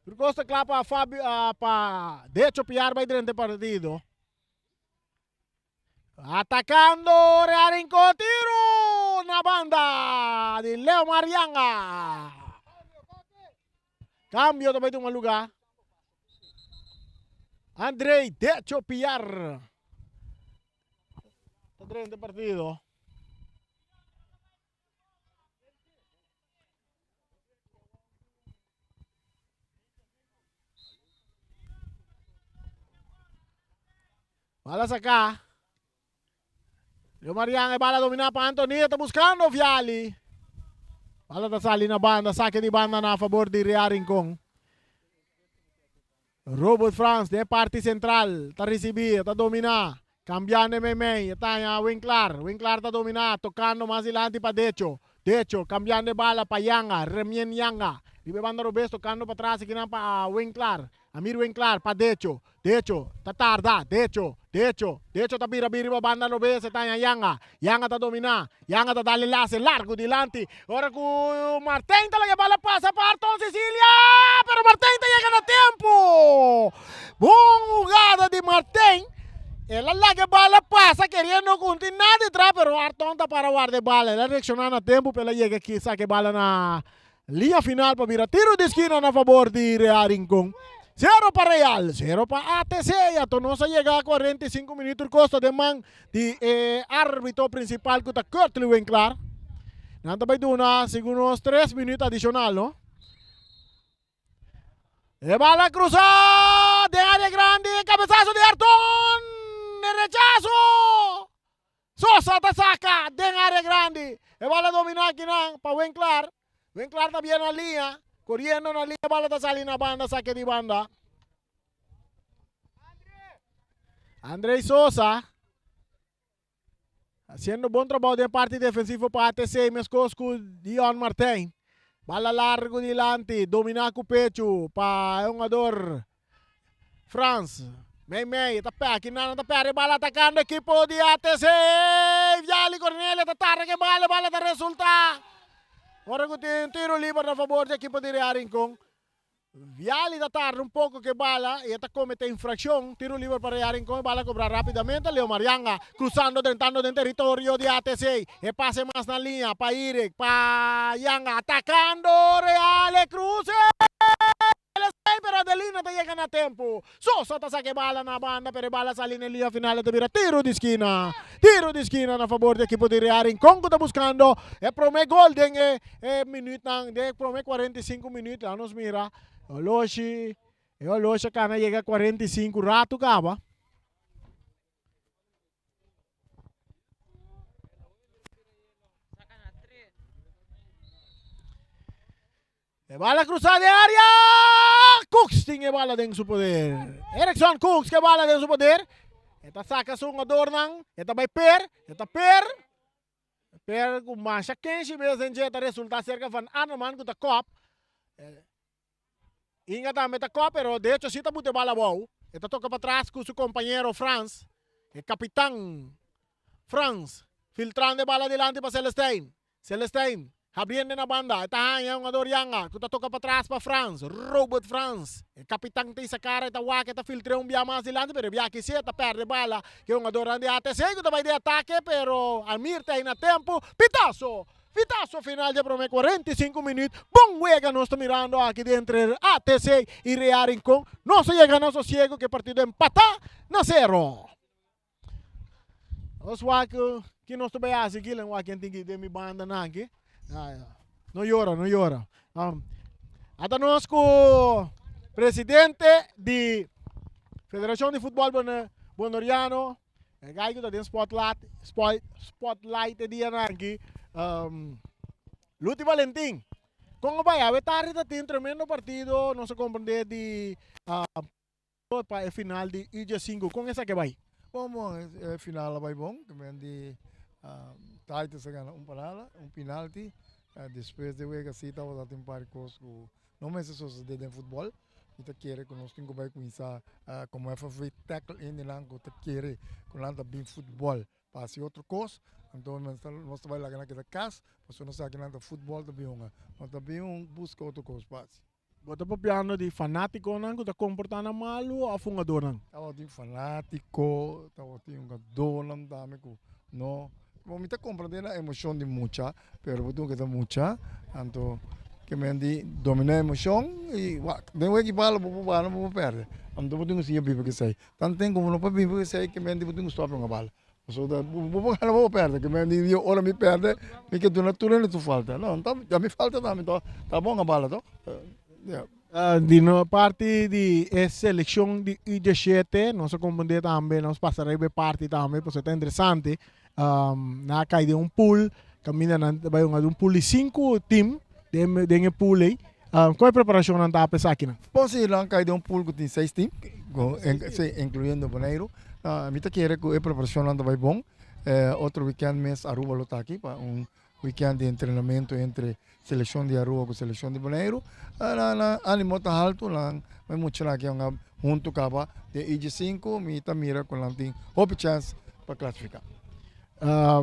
Turcos ta kla pa Fabio pa Decho Piar bai drenta e partido. Atacando Real Rincon tiro na banda di Leo Marianga. Cambio ta bai tuma lugar. Andrei Decho Piar ta drenta e partido. Bala saká. Leo Marian e bala dominá pa Anthony ta buscando Viali. Bala ta sali na banda, saque di banda na favor di Real Rincon. Robert Frans den e parti sentral ta risibí, ta dominá, kambiando e meimei, e ta haña Winklar, Winklar ta dominá, tokando mas dilanti pa Decho, Decho kambiando e bala pa Yanga, Remien Yanga, riba e banda robes tokando patras akinan pa Winklar, Amir Winklar pa Decho, Decho ta tarda, Decho, Decho, Decho ta bira bira riba banda robes e ta haña Yanga, Yanga ta dominá, Yanga ta dal e lase largu dilanti, ora ku Martijn ta laga e bala pasa pa Arton Cecilia, pero Martijn ta yega na tempu. Bon hugada di Martijn, el a laga e bala pasa keriendo ku no tin nada detrás, pero Arton ta para warda e bala, el a reakshoná na tempu pa el a yega aki saka e bala na Liña final pa bira tiro di skina na fabor di Real Rincon. Zero pa Real, zero pa ATC. Y ato nos a yega a 45 minuut tur cos ta den man di e arbitro principal cu ta Kurtley Winklaar. Nan ta bay duna segun nos 3 minuut adicional, no? E bala cruza den area grandi, cabezazo di Arton! E rechazo! Sosa ta saka den area grandi. E bala domina akinan pa Winklar. Winklar ta bien na liña. Koriendo na liña bala ta sali na banda sake di banda. Andrei Sosa haciendo bon trabou den parti defensivo pa ATC meskos ku Dion Martijn. Bala largo dilanti, domina ku pechu pa e hungador Frans, mei mei, e ta pè aki nan ta pèrdè bala atakando ekipo di ATC. Viali Cornelia ta tarda ku e bala, e bala ta resultá. Ora ku tin tiro liber na fabor di ekipo di Real Rincon. Viali ta tarda un poko ku e bala i e ta kometé infrakshon. Tiro liber pa Real Rincon, e bala kobra rapidamente. Leo Marianga krusando drentando den teritorio di ATC. E pase mas na liña pa Irik, pa Yanga atakando Real, e kruse! Celestijn pero Adelina ta yega na tempo. Sosa ta saka e bala na banda pero e bala sali na e liña final e ta bira tiro di skina. Tiro di skina na fabor di ekipo di Real Rincon ku ta buskando e prome gol den e e minuutnan den e prome 45 minuut. Laga nos mira oloshi e oloshi a kana yega 45 ratu kaba. E bala cruza den area. Cooks tin e bala den su poder. Erickson Cooks ke bala den su poder. E ta saca su jugadornan. E ta bay per. E ta per. Per cu masha kenshi mes den dje ta resulta cerca van Arneman cu ta kop. Inga tambe ta kop pero de hecho si ta buta e bala abou. E ta toca patras cu su compañero Frans. E capitan Frans filtrando e bala dilanti pa Celestijn. Celestijn habriendo na banda. E ta haña hungador Yanga cu ta toca patras pa Frans. Robert Frans. E capitan ta isa cara e ta wak e ta filtra un bia mas dilanti pero e bia aki si e ta perde bala cu e hungadornan di ATC cu ta bay den atake pero Amir ta ahi na tempo. Pitazo! Pitazo final dje prome 45 minuut. Bon wega nos ta mirando aki di entre ATC y Real Rincon. Nos a yega na sosiego cu e partido empata na cero. Nos wak ki nos ta bay haci aki, len wak ken tin ki den mi banda nan aki. No yora, no yora. Ata nos cu presidente di Federacion di Futbol Boneriano, e guy cu ta den spotlight, spotlight e dianan aki, Luti Valentin. Con a bay? Awe tardi ta tin tremendo partido, nos a comprende di pa e final di UG5. Kon esaki a bai? Bon bon, e final a bai bon, ke men di Titus a gana un parada, un pinalti, despues di wega si tabata tin un par di kos ku no mester sosode den futbòl, mi ta kere ku nos tin ku bai kuminsá komo FFV tackle hendenan ku ta kere ku nan ta bin futbòl pa hasi otro kos, anto nos ta bai laga nan keda kas, pasobra nos sa ku nan ta futbòl ta bin hunga, no ta bin buska otro kos pa hasi. Bo ta papiando di fanátikonan ku ta komportá nan malu òf hungadornan? Tabatin fanátiko, tabatin hungadornan tambe ku no. Bo mi ta komprendé nan emoshon di mucha, pero bo tin ku ta mucha, anto ke men di dominá emoshon i wak den wek i bala bo por bala bo por pèrdè. Anto bo tin ku siña biba ku esei. Tanten ku bo no por biba ku esei ke men di bo tin ku stòp hunga bala. Pasobra bo por gana bo por pèrdè, ke men di ora mi pèrdè mi ke duna tur hende su falta. No, ta mi falta tambe tòg, ta bon a bala tòg. Ya. Di no parti di e selekshon di U diesshete nos a komprendé tambe, nos pasa riba e parti tambe pasobra ta interesante. Nan a kai den un pool kaminda nan ta bai hunga den un pool di sinku team den den e pool ei. Kon e preparashonnan ta pa esakinan? Bon si, nan kai den un pool ku tin seis team, si, inkluyendo Boneiru. Mi ta kere ku e preparashonnan ta bai bon. Otro wikènt mes Aruba lo ta aki pa un wikènt di entrenamentu entre selekshon di Aruba ku selekshon di Boneiru. Nan animo ta haltu, nan bai muchanan aki hunga huntu kaba den IG sinku. Mi ta mira ku nan tin hopi chèns pa klasifiká.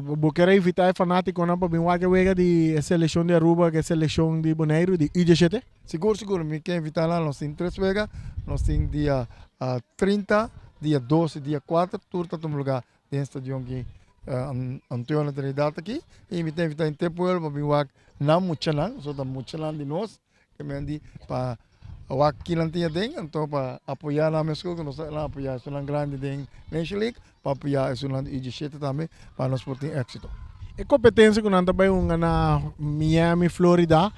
Bo kier a invitá e fanátikonan pa bin wak e wega di e selekshon di Aruba ku e selekshon di Boneiru di U17? Sigur sigur mi ke invitá nan, nos tin tres wega, nos tin dia 30, dia 2 i dia 4, tur ta tuma lugá den stadion ki Antonio Trinidad aki i mi ta invitá henter pueblo pa bin wak nan muchanan, pasobra ta muchanan di nos ke men di pa wak kinan tin aden, anto pa apoyá nan meskos ku nos ta apoyá esunnan grandi den Nation League, pa apoyá esunnan di U17 tambe pa nos por tin éksito. E kompetensia ku nan ta bai hunga na Miami, Florida,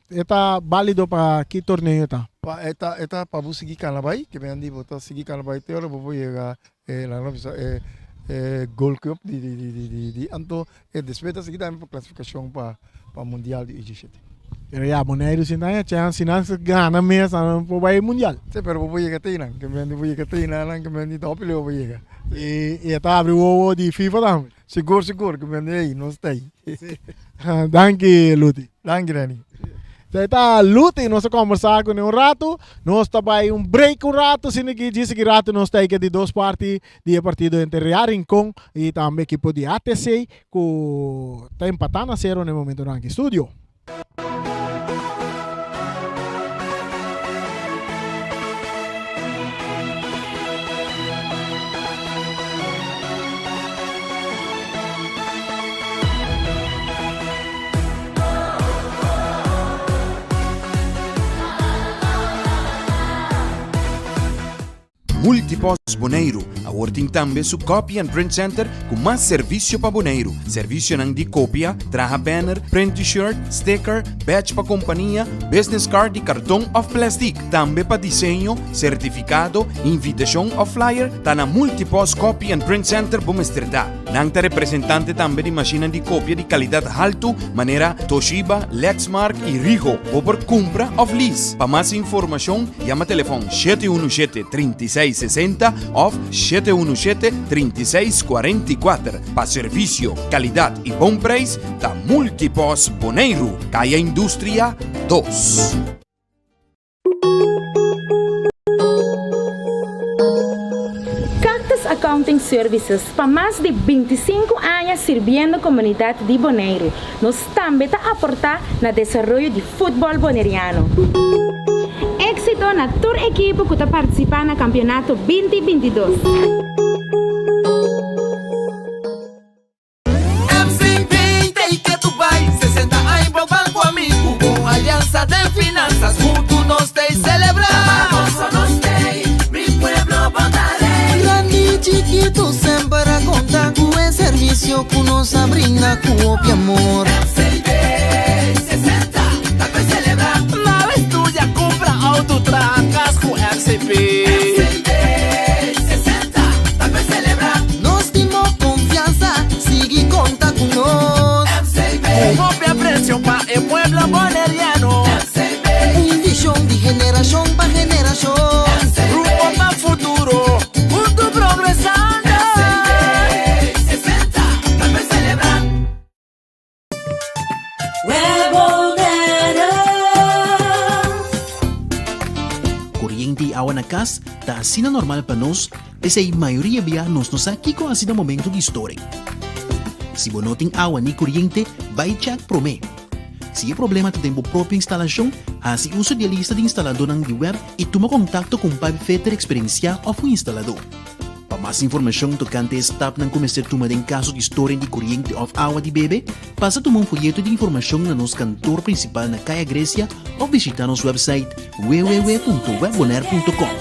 e ta bálido pa ki torneo ta? Pa e ta e ta pa bo sigui kana bai, ke men di bo ta sigui kana bai te ora bo por yega e laga nos bisa e e Gold Cup di di di di di anto e despues ta sigui tambe pa klasifikashon pa pa mundial di U17. Pero ya Boneiru sin ta chance si nan gana mes nan por bai mundial. Si pero bo por yega te einan, ke men di bo yega te einan ke men di ta hopi leu bo yega. I e ta abri wowo di FIFA tambe. Sigur sigur ke men di ey nos ta ey. Danki Luti. Danki Renny. Esei ta Luti, nos a kombersá kuné un ratu. Nos ta bai un break un ratu, asina ki djis aki ratu nos ta ey ke di dos parti di e partido entre Real Rincon i tambe ekipo di ATC ku ta empatá na sero na e momentonan aki. Studio. Multipost Boneiru awor tin tambe su Copy and Print Center ku mas servisio pa Boneiru. Servisionan di kopia, traha banner, print t-shirt, sticker, badge pa kompania, business card di karton òf plèstik. Tambe pa diseño, sertifikado, invitashon òf flyer, ta na Multipost Copy and Print Center bo mester ta. Nan ta representante tambe di mashinnan di kopia di kalidat haltu manera Toshiba, Lexmark i Ricoh. Bo por kumpra òf lease. Pa mas informashon yama telefòn 717 36 60 òf 717 36 44. Pa servisio, kalidat i bon preis ta Multipos Boneiru, Kaya Industria 2. Cactus Accounting Services pa mas di 25 aña sirbiendo komunidat di Boneiru. Nos tambe ta aportá na desaroyo di futbòl boneriano. Éksito na tur ekipo ku ta partisipá na kampionato 20 22. MCB ta y ke tu bai 60 aña bo banco amigo Con alianza den finanzas Junto nos ta y celebra Pa boso nos t'ey Mi pueblo bo ta rey. Grandi y chikitu semper a konta ku e servisio ku nos a brinda ku hopi amor. MCB 60 ta pa celebra. Nada estudia, kumpra auto, traha kas ku MCB. MCB 60 ta pa celebra. Nos tin bo confianza, sigui conta cu nos. MCB. Cu hopi aprecio pa e pueblo boneriano. MCB. Un vision di generacion pa generacion. MCB. Rumbo pa futuro, hunto progresa. na kas ta asina normal pa nos, p'esei mayoria bia nos no sa kiko hasi na momento di storing. Si bo no tin awa ni koriente, bai chèk promé. Si e problema ta den bo propio instalashon, hasi uso di e lista di instaladónan di web i tuma kontakto ku un pipefitter eksperensiá òf un instaladó. Pa mas informashon tokante e stapnan ku mester tuma den kaso di storing di koriente òf awa di bebe, pasa tuma un foyeto di informashon na nos kantor prinsipal na Kaya Grecia òf bishitá nos wèpsait www.webbonaire.com.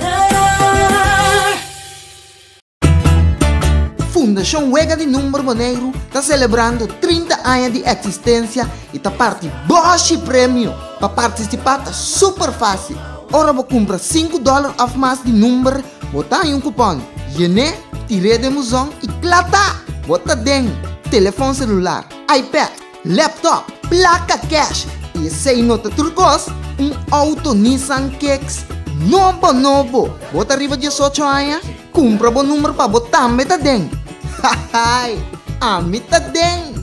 Fundashon Wega di Number Boneiru ta selebrando 30 aña di eksistensia i ta parti bòshi premio! Pa partisipá ta super fásil! Ora bo kumpra sinku dòler òf mas di number, Bo ta haña un kupòn, yen'é, tir'é den buzon i kla ta! Bo ta den telefòn selular, iPad, laptop, plaka kèsh i esei no ta tur kos, un outo Nissan Kicks nobo nobo! Bo ta riba diesocho aña? Kumpra bo number pa bo tambe ta den! Hahaai! Ami ta den!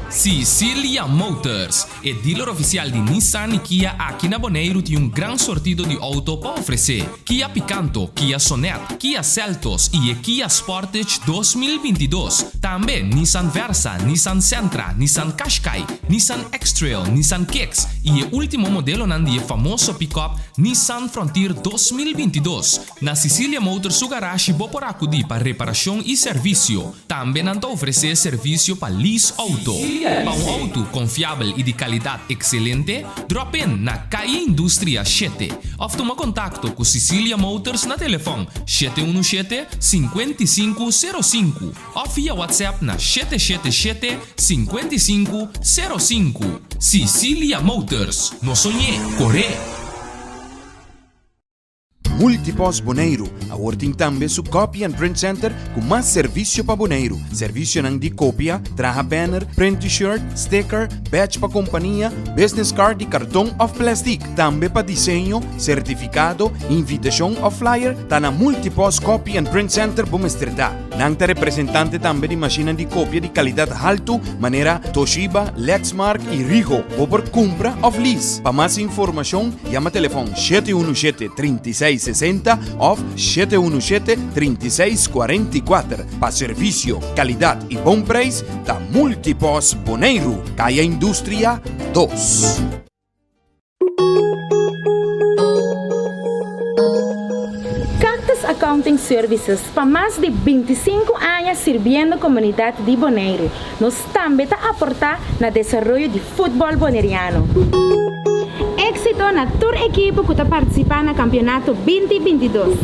Sicilia Motors, e dealer oficial di Nissan y Kia aki na Boneiru tin un gran sortido di auto pa ofrece. Kia Picanto, Kia Sonet, Kia Seltos y e Kia Sportage 2022. Tambe Nissan Versa, Nissan Sentra, Nissan Qashqai, Nissan X-Trail, Nissan Kicks y e ultimo modelonan di e famoso pick-up Nissan Frontier 2022. Na Sicilia Motors su garashi bo por acudi pa reparacion y servicio. Tambe nan ta ofresé servisio pa lease outo. Pa un outo konfiabel i di kalidat ekselente, drop in na Calle Industria shete òf tuma kontakto ku Sicilia Motors na telefòn 717 55 05 òf via WhatsApp na 777 55 05. Sicilia Motors, no soñ'é, kor'é! Multipost Boneiru awor tin tambe su Copy and Print Center ku mas servisio pa Boneiru. Servisionan di kopia, traha banner, print t-shirt, sticker, badge pa kompania, business card di karton òf plèstik. Tambe pa diseño, sertifikado, invitashon òf flyer ta na Multipost Copy and Print Center bo mester ta. Nan ta representante tambe di mashinnan di kopia di kalidat haltu manera Toshiba, Lexmark i Rigo. Bo por kumpra òf lease. Pa mas informashon yama telefòn 717 36 60 òf 717 36 44. Pa servisio, kalidat i bon preis ta Multipos Boneiru, Kaya Industria 2. Cactus Accounting Services pa mas di 25 aña sirbiendo komunidat di Boneiru. Nos tambe ta aportá na desaroyo di futbòl boneriano. Éksito na tur ekipo ku ta partisipá na kampionato binti 22.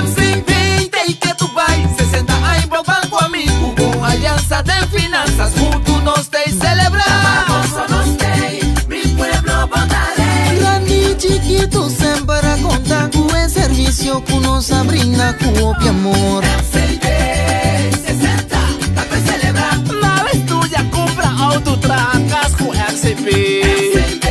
MCB ta i ke tu bai 60 aña bo ban ku ami Ku un aliansa den finansas Huntu nos ta i selebrá Ta pa goso nos t'ei Mi pueblo bo ta rei. Grandi i chikitu semper a konta ku e servisio ku nos a brinda ku hopi amor. MCB 60 ta pa selebrá. Nada estudia, kumpra outo, traha kas ku MCB. MCB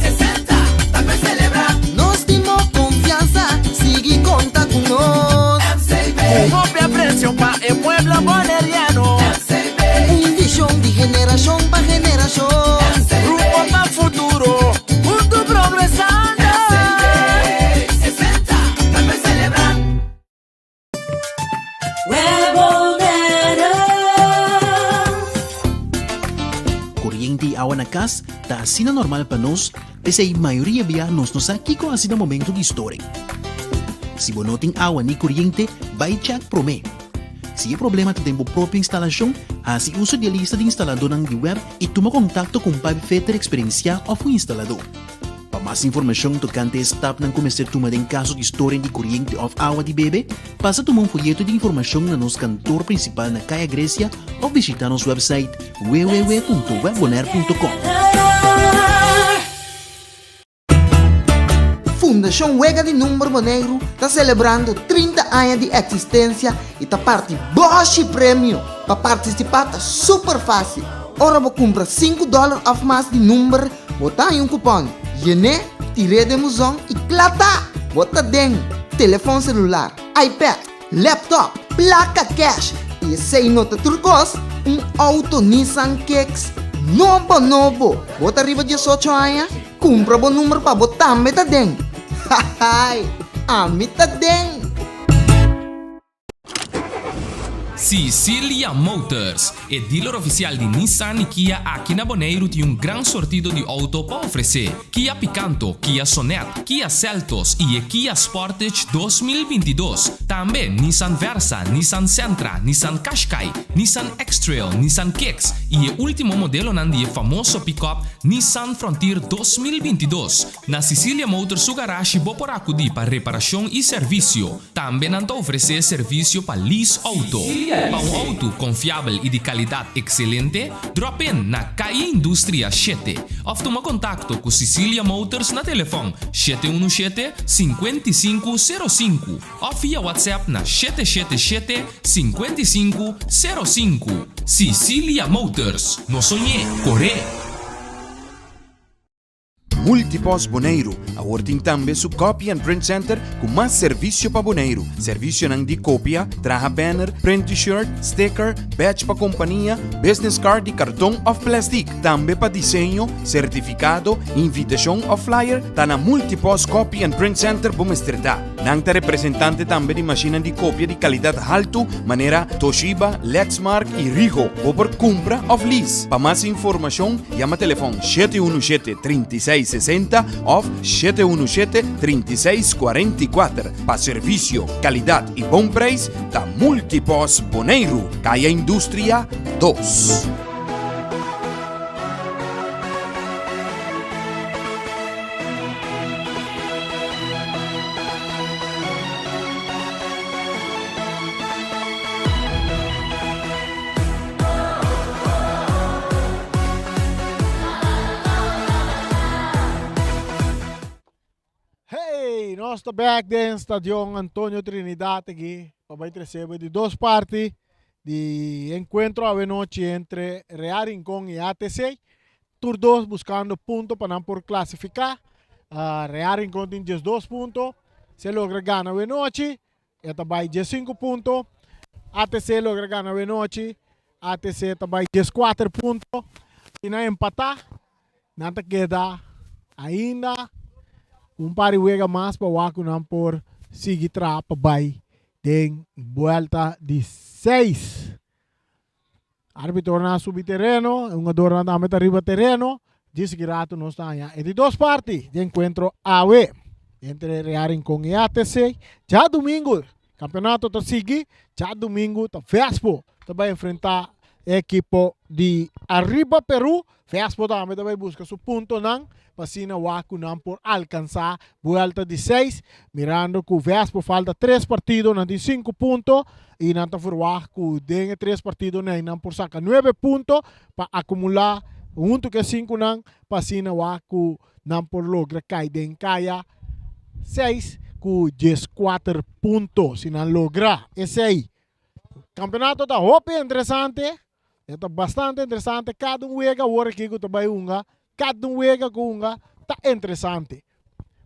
60 ta pa selebrá. Nos tin bo confianza, sigui conta cu nos. MCB. Cu hopi aprecio pa e pueblo boneriano. MCB. Un vision di generacion pa generacion. MCB. Rumbo pa futuro, hunto progresando. MCB 60 ta pa celebra. Koriente i awa na kas ta asina normal pa nos, p'esei mayoria bia nos no sa kiko hasi na momento di storing. Si bo no tin awa ni koriente, bai chèk promé. Si e problema ta den bo propio instalashon, hasi uso di e lista di instaladónan di wèb i tuma kontakto ku un pipefitter eksperensiá òf un instaladó. Pa mas informashon tokante e stapnan ku mester tuma den kaso di storing di koriente òf awa di bebe, pasa tuma un foyeto di informashon na nos kantor prinsipal na Kaya Grecia òf bishitá nos wèpsait www.webbonaire.com. Fundashon Wega di Number Boneiru ta selebrando 30 aña di eksistensia i ta parti bòshi premio! Pa partisipá ta super fásil! Ora bo kumpra sinku dòler òf mas di number, Bo ta haña un kupòn, yen'é, tir'é den buzon i kla ta! Bo ta den telefòn selular, iPad, laptop, plaka kèsh i esei no ta tur kos, un outo Nissan Kicks. Nobo nobo! Bo ta riba diesocho aña? Kumpra bo number pa bo tambe ta den! Hahaai! Ami ta den! Sicilia Motors, e dealer oficial di Nissan y Kia aki na Boneiru tin un gran sortido di auto pa ofrece. Kia Picanto, Kia Sonet, Kia Seltos y e Kia Sportage 2022. Tambe Nissan Versa, Nissan Sentra, Nissan Qashqai, Nissan X-Trail, Nissan Kicks y e ultimo modelonan di e famoso pick-up Nissan Frontier 2022. Na Sicilia Motors su garashi bo por acudi pa reparacion y servicio. Tambe nan ta ofresé servisio pa lease outo. Pa un outo konfiabel i di kalidat ekselente, drop in na Calle Industria shete òf tuma kontakto ku Sicilia Motors na telefòn 717 55 05 òf via WhatsApp na 777 55 05. Sicilia Motors, no soñ'é, kor'é! Multipost Boneiru awor tin tambe su Copy and Print Center ku mas servisio pa Boneiru. Servisionan di kopia, traha banner, print t-shirt, sticker, badge pa kompania, business card di karton òf plèstik. Tambe pa diseño, sertifikado, invitashon òf flyer ta na Multipost Copy and Print Center bo mester ta. Nan ta representante tambe di mashinnan di kopia di kalidat haltu manera Toshiba, Lexmark i Ricoh. Bo por kumpra òf lease. Pa mas informashon yama telefòn 717 36 60 òf 717 36 44. Pa servisio, kalidat i bon preis ta Multipos Boneiru, Kaya Industria 2. Hey, nos ta back den Stadion Antonio Trinidad aki pa bai tresebe di dos parti di encuentro awenochi entre Real Rincon y ATC. Tur dos buscando punto pa nan por clasifica. Real Rincon tin 12 punto. Se logra gana awenochi, e ta bai 15 punto. ATC logra gana awenochi, ATC ta bai 14 punto. Si nan empata, nan ta keda ainda un par di wega mas pa wak ku nan por sigui traha pa bai den buelta di 6. Arbitronan a subi tereno, e hungadornan tambe ta riba tereno. Djis ki rato nos ta haña e di dos parti di enkuentro awe entre Real Rincon i ATC. Djadumingu kampeonato ta sigui, djadumingu ta Vespo ta bai enfrentá e ekipo di Arriba Peru. Vespo tambe ta bai buska su puntonan pa asina wak ku nan por alkansá buelta di seis. Mirando ku Vespo falta tres partido, nan tin sinku punto i nan ta ferwagt ku den e tres partidonan ei nan por saka nuebe punto pa akumulá huntu ku e sinkunan pa asina wak ku nan por logra kai den kaya seis ku dieskuater punto. Si nan logra esei, kampeonato ta hopi interesante. E ta bastante interesante. Kada un wega awor aki ku ta bai hunga, kada un wega ku hunga ta interesante.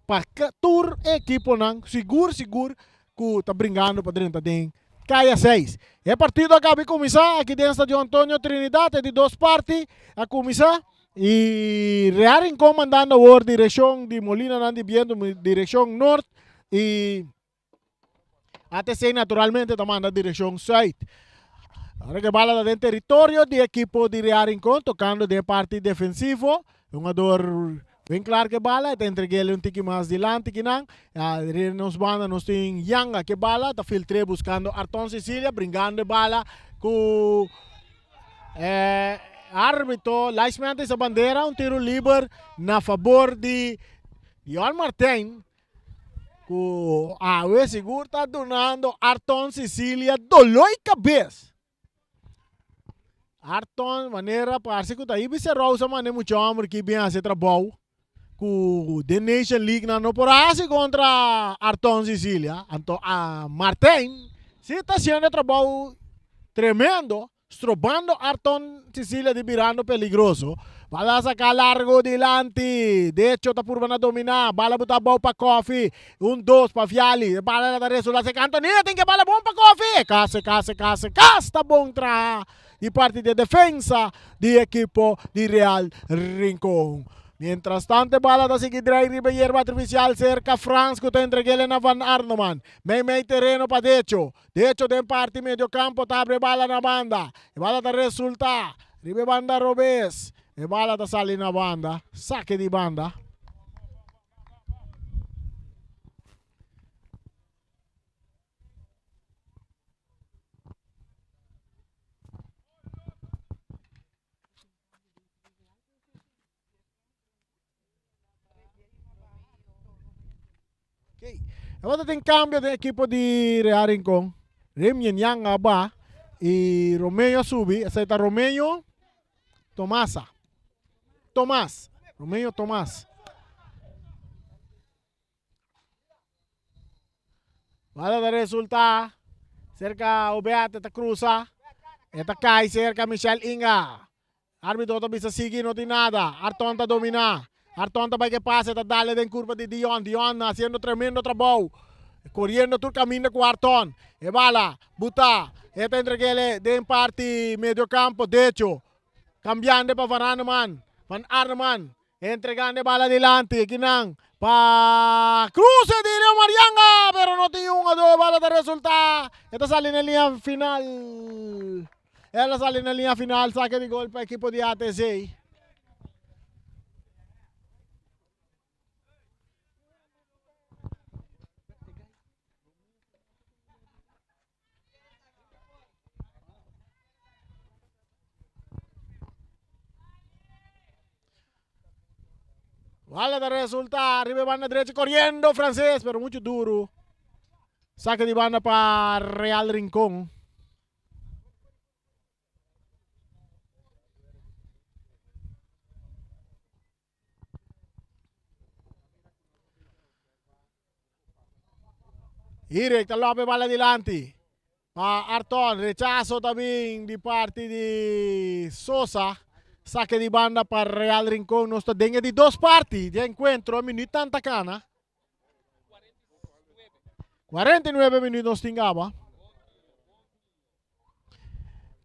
Pa tur e ekiponan sigur sigur ku ta bringando pa drenta den kaya seis. E partido a kaba di kuminsá aki den Stadion Antonio Trinidad. E di dos parti a kuminsá i Real Rincon mandando awor direkshon di Molinanan di Biento direkshon nort i ATC naturalmente ta manda direccion zuid. Ahora que bala ta den territorio di equipo di Real Rincón, tocando den parti defensivo. Jugador ben klaar ke bala, ta entregele un tiki mas dilanti kinan. Nos banda nos tin Yanga ke bala, ta filtre buscando Arton Cecilia, bringando e bala ku eh, arbitro. Linesman ta isa bandera, un tiro liber na favor di Johan Martijn. Ku awe sigur ta dunando Arton Cecilia doló i kabes. Arton manera parse ku ta Ibis Rosa manda e mucha homber ki bin hasi trabou ku den Nation League nan no por hasi kontra Arton Cecilia. Anto a Martijn si ta hasiendo trabou tremendo. Strobando Arton Cecilia di birando peligroso. Bala saca largo dilanti. Decho ta purba na domina. Bala buta abou pa Koffie. Un dos pa Viali. E bala ta resulta seca Antonina tin ke bala bon pa Koffie. E cas, e cas, e cas, e cas ta bon traha di parti di e defensa di ekipo di Real Rincon. Mientras tanto e bala ta sigui drai riba e yerba artificial cerca Frans cu ta entregele na Van Arnoman. Mei mei tereno pa Decho. Decho den parti medio campo ta abre bala na banda. E bala ta resulta riba e banda robes. E bala ta sali na banda. Sake di banda. Okay. Awor tin cambio den equipo di Real Rincon. Remien Yang a ba y Romeo a subi. Esei ta Romeo Tomasa. Tomas. Romeo Tomas. Bala ta resulta cerca Obeate ta cruza. E ta cai cerca Michel Inga. Arbitro ta bisa sigui no tin nada. Arton ta domina. Arton ta bai ke pase ta dale den curva di Dion. Dion haciendo tremendo trabou. Coriendo tur caminda cu Arton. E bala buta. E ta entregele den parti medio campo decho. Cambiando pa Van Arneman. Van Arneman entregando e bala dilanti. Kinan pa cruce di Leo Marianga. Pero no tin un ado. Bala ta resulta. E ta sali na linea final. El a sali na linea final, sake di gol pa ekipo di ATC. Bala ta resulta riba e banda derecha corriendo Francés, pero mucho duro. Saque di banda pa Real Rincón. Irek ta lope bala dilanti. Pa Arton, rechazo también di parti di Sosa. Saque di banda pa Real Rincón. Nos ta den e di dos parti di encuentro. Minuut tanta cana. 49 minuut nos tin gaba.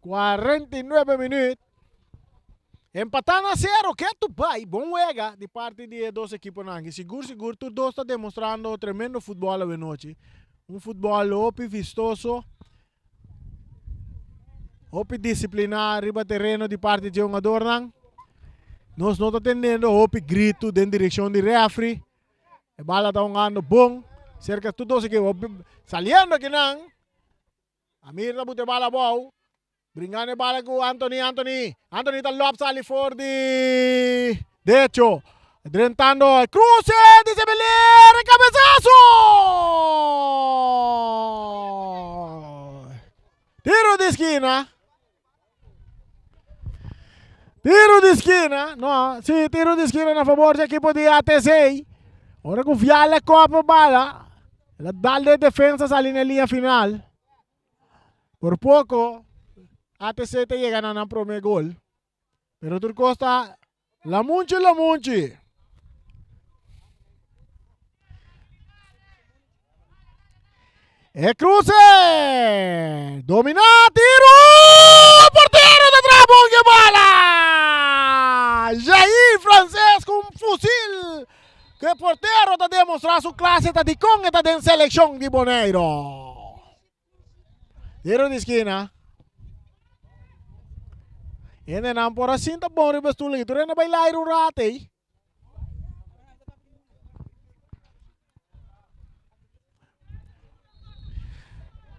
49 minuut. Empatá na cero, ke tu bai. Bon wega di parti di e dos ekiponan aki. Sigur sigur tur dos ta demostrando tremendo futbol awe nochi. Un futbol hopi vistoso. Hopi disipliná riba tereno di parti dje hungadornan. Nos no ta tendendo hopi gritu den direkshon di refri. E bala ta hungando bon. Serka tur dos ekipo. Saliendo akinan. Amir ta buta e bala abou. Bringando e bala ku Anthony, Anthony. Anthony ta lop sali for di decho. Drentando e cruce di Zebeler, e cabezazo! Tiro di esquina. Tiro di esquina, no, si, tiro di esquina na favor di equipo di ATC. Ora ku Viale kopa bala, el a dal de defensa sali na linea final. Por poco ATC ta yega na nan prome gol. Pero tur cos ta lamunchi lamunchi. E cruce! Domina, tiro! Portero ta traha bon ke bala! Jair Frances ku un fusil ke portero ta demostra su klase ta dikon e ta den selekshon di Boneiro. Tiro di skina. Hendenan por a sinta bon riba e stul aki. Tur hende bai laira un rato ei.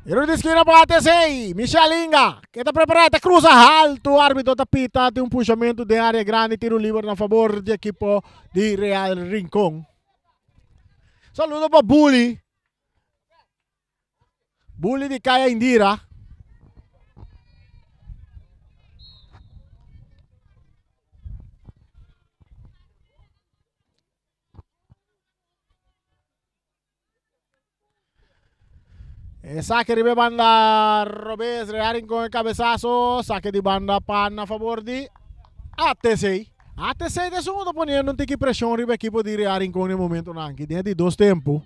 Tiro di skina pa ATC. Michel Inga. Ke ta prepara, ta cruza alto. Arbitro ta pita. Tin un pushamento den area grandi. Tiro liber na favor di ekipo di Real Rincon. Saludo pa Bully. Bully di Kaya Indira. E sake riba e banda robes, Real Rincon e cabezazo, sake di banda pa na favor di ATC. ATC ta esun ku ta poniendo un tiki presion riba ekipo di Real Rincon den momentonan aki den di dos tempo.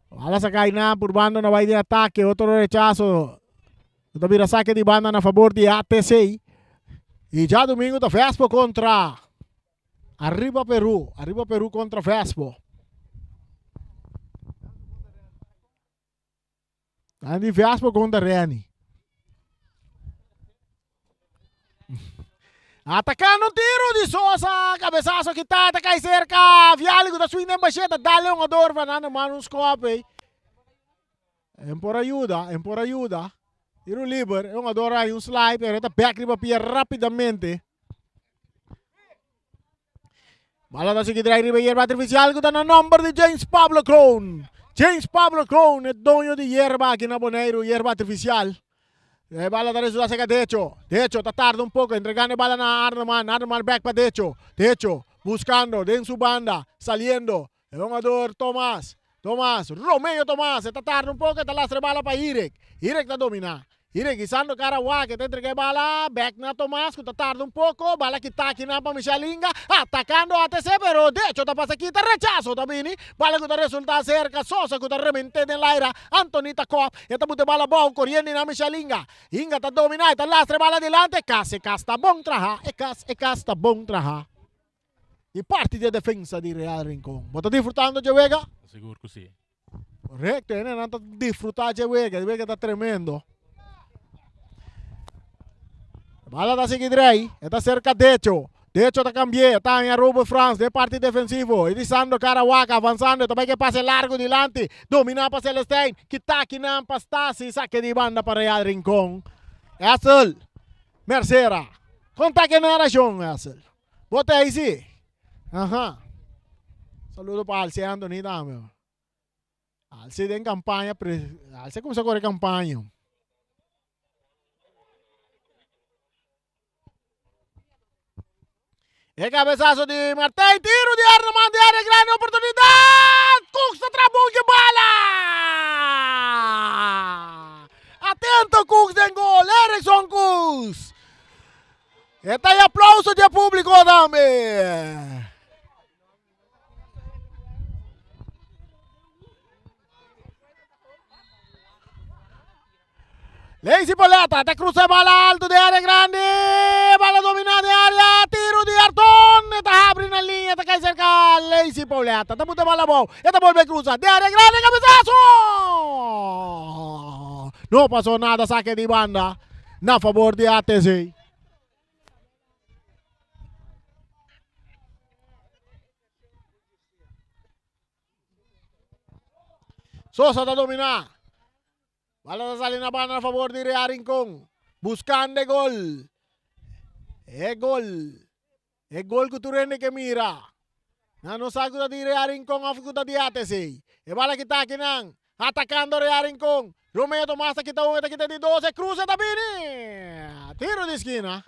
Bala sa kai nan purbando na bai den atake, otro rechazo. Ta bira sake di banda na favor di ATC. Y djadomingo ta Vespo contra Arriba Peru, Arriba Peru contra Vespo. Dan di Vespo contra Reni. Atacando un tiro di Sosa, cabezazo kita, ta cai cerca. Viali ku ta swing den bacheta, dale un ador van aan de man un skop. En por ayuda, en por ayuda. Tiro liber, e un ador ahí un slide, pero ta back riba pia rapidamente. Bala ta sigui drai riba yerba artificial ku ta na nomber di James Pablo Kroon. James Pablo Kroon, e doño di yerba aki na Boneiru, yerba artificial. E bala ta resulta serka Decho. Decho ta tarda un poko entregando e bala na Arneman. Arneman back pa Decho. Decho buscando den su banda, saliendo. E hungador Tomas, Tomas, Romeo Tomas, e ta tarda un poko, e ta lastra e bala pa Irek. Irek ta domina. Irek hisando kara wak, e ta entrega e bala bek na Tomas ku ta tarda un poko. Bala kita akinan pa Michel Inga, atakando ATC, pero Decho ta pasa kita, rechaso ta bini. Bala ku ta resulta serka Sosa ku ta remente den laira. Anthony ta kòp, e ta buta e bala abou, koriendo na Michel Inga. Inga ta domina, e ta lastra e bala dilanti, e kas, e kas ta bon traha, e kas, e kas ta bon traha. Di parti di e defensa di Real Rincon. Bo ta disfrutando dje wega? Sigur ku si. Korekto, e nan ta disfruta dje wega, e wega ta tremendo. Bala ta sigui drei, e ta serka Decho. Decho ta kambi'é, e ta haña Robert Frans den parti defensivo. E di Sandro Carawaka avansando, e ta bai ke pase largu dilanti. Dominá pa Celestijn, kita akinan pa Stasi, sake di banda pa Real Rincon. Essel, Mercera, konta ke narashon, Essel. Bo ta ei si? Aha. Saludo pa Alce Anthony tambe. Alce den campaña, pre, Alce cuminsa corre campaña. E cabezazo di Martijn, tiro di Arnoman di área grande, oportunidad! Cooks ta traha bon ke bala! Atento Cooks den gol, Erickson Cooks! E ta e aplauso di e publico tambe. Leisi Poleta ta cruza e bala alto de área grande. Bala domina de área. Tiro di Arton. E ta abri na linha. Ta cai cerca Leisi Pauleta. Ta buta bala abou. E ta bolbe cruza. De área grande. Cabezazo! No pasó nada. Saque di banda. Na fabor di ATC. Sosa ta dominá. Bala ta sali na banda na fabor di Real Rincon. Buscando e gol. E gol. E gol ku tur hende ke mira. Nan no sa ku ta di Real Rincon of ku ta di ATC. E bala kita akinan. Atakando Real Rincon. Romeo Tomas ta kita un, e ta kita di dos, e cruza ta bini. Tiro di skina.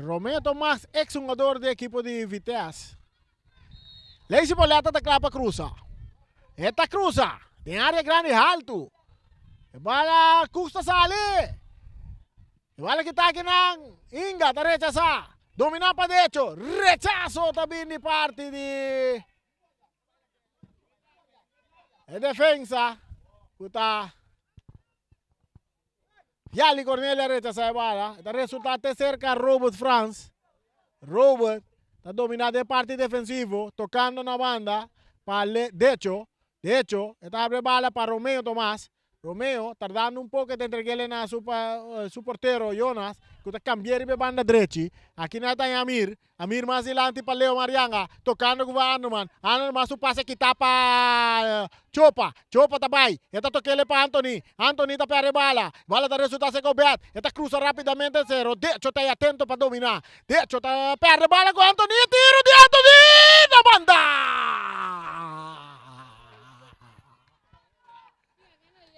Romeo Tomas, ex jugador di ekipo di Vitesse. Leisi Boleta ta kla pa cruza. E ta cruza den área grandi haltu. E bala Cooks ta sali. E bala kita akinan. Inga ta rechasa. Domina pa derecho. Rechaso ta bin di parti di E defensa ku ta Yali Cornelia rechasa e bala. Ta resulta te cerca Robert Frans. Robert ta domina den parti defensivo, tocando na banda pa Le Decho. Decho e ta abre bala pa Romeo Tomas. Romeo tardando un poco ta entreg'ele na su su portero Jonas cu ta cambia riba e banda drechi. Aki na ta Amir. Amir mas dilanti pa Leo Marianga tocando cu Anderman. Anderman su pase kita pa Chopa. Chopa ta bay. E ta toc'ele pa Anthony. Anthony ta perde bala. Bala ta resulta ser Gobert. E ta cruza rapidamente pero Decho ta atento pa domina. Decho ta perde bala cu Anthony. Tiro di Anthony na banda!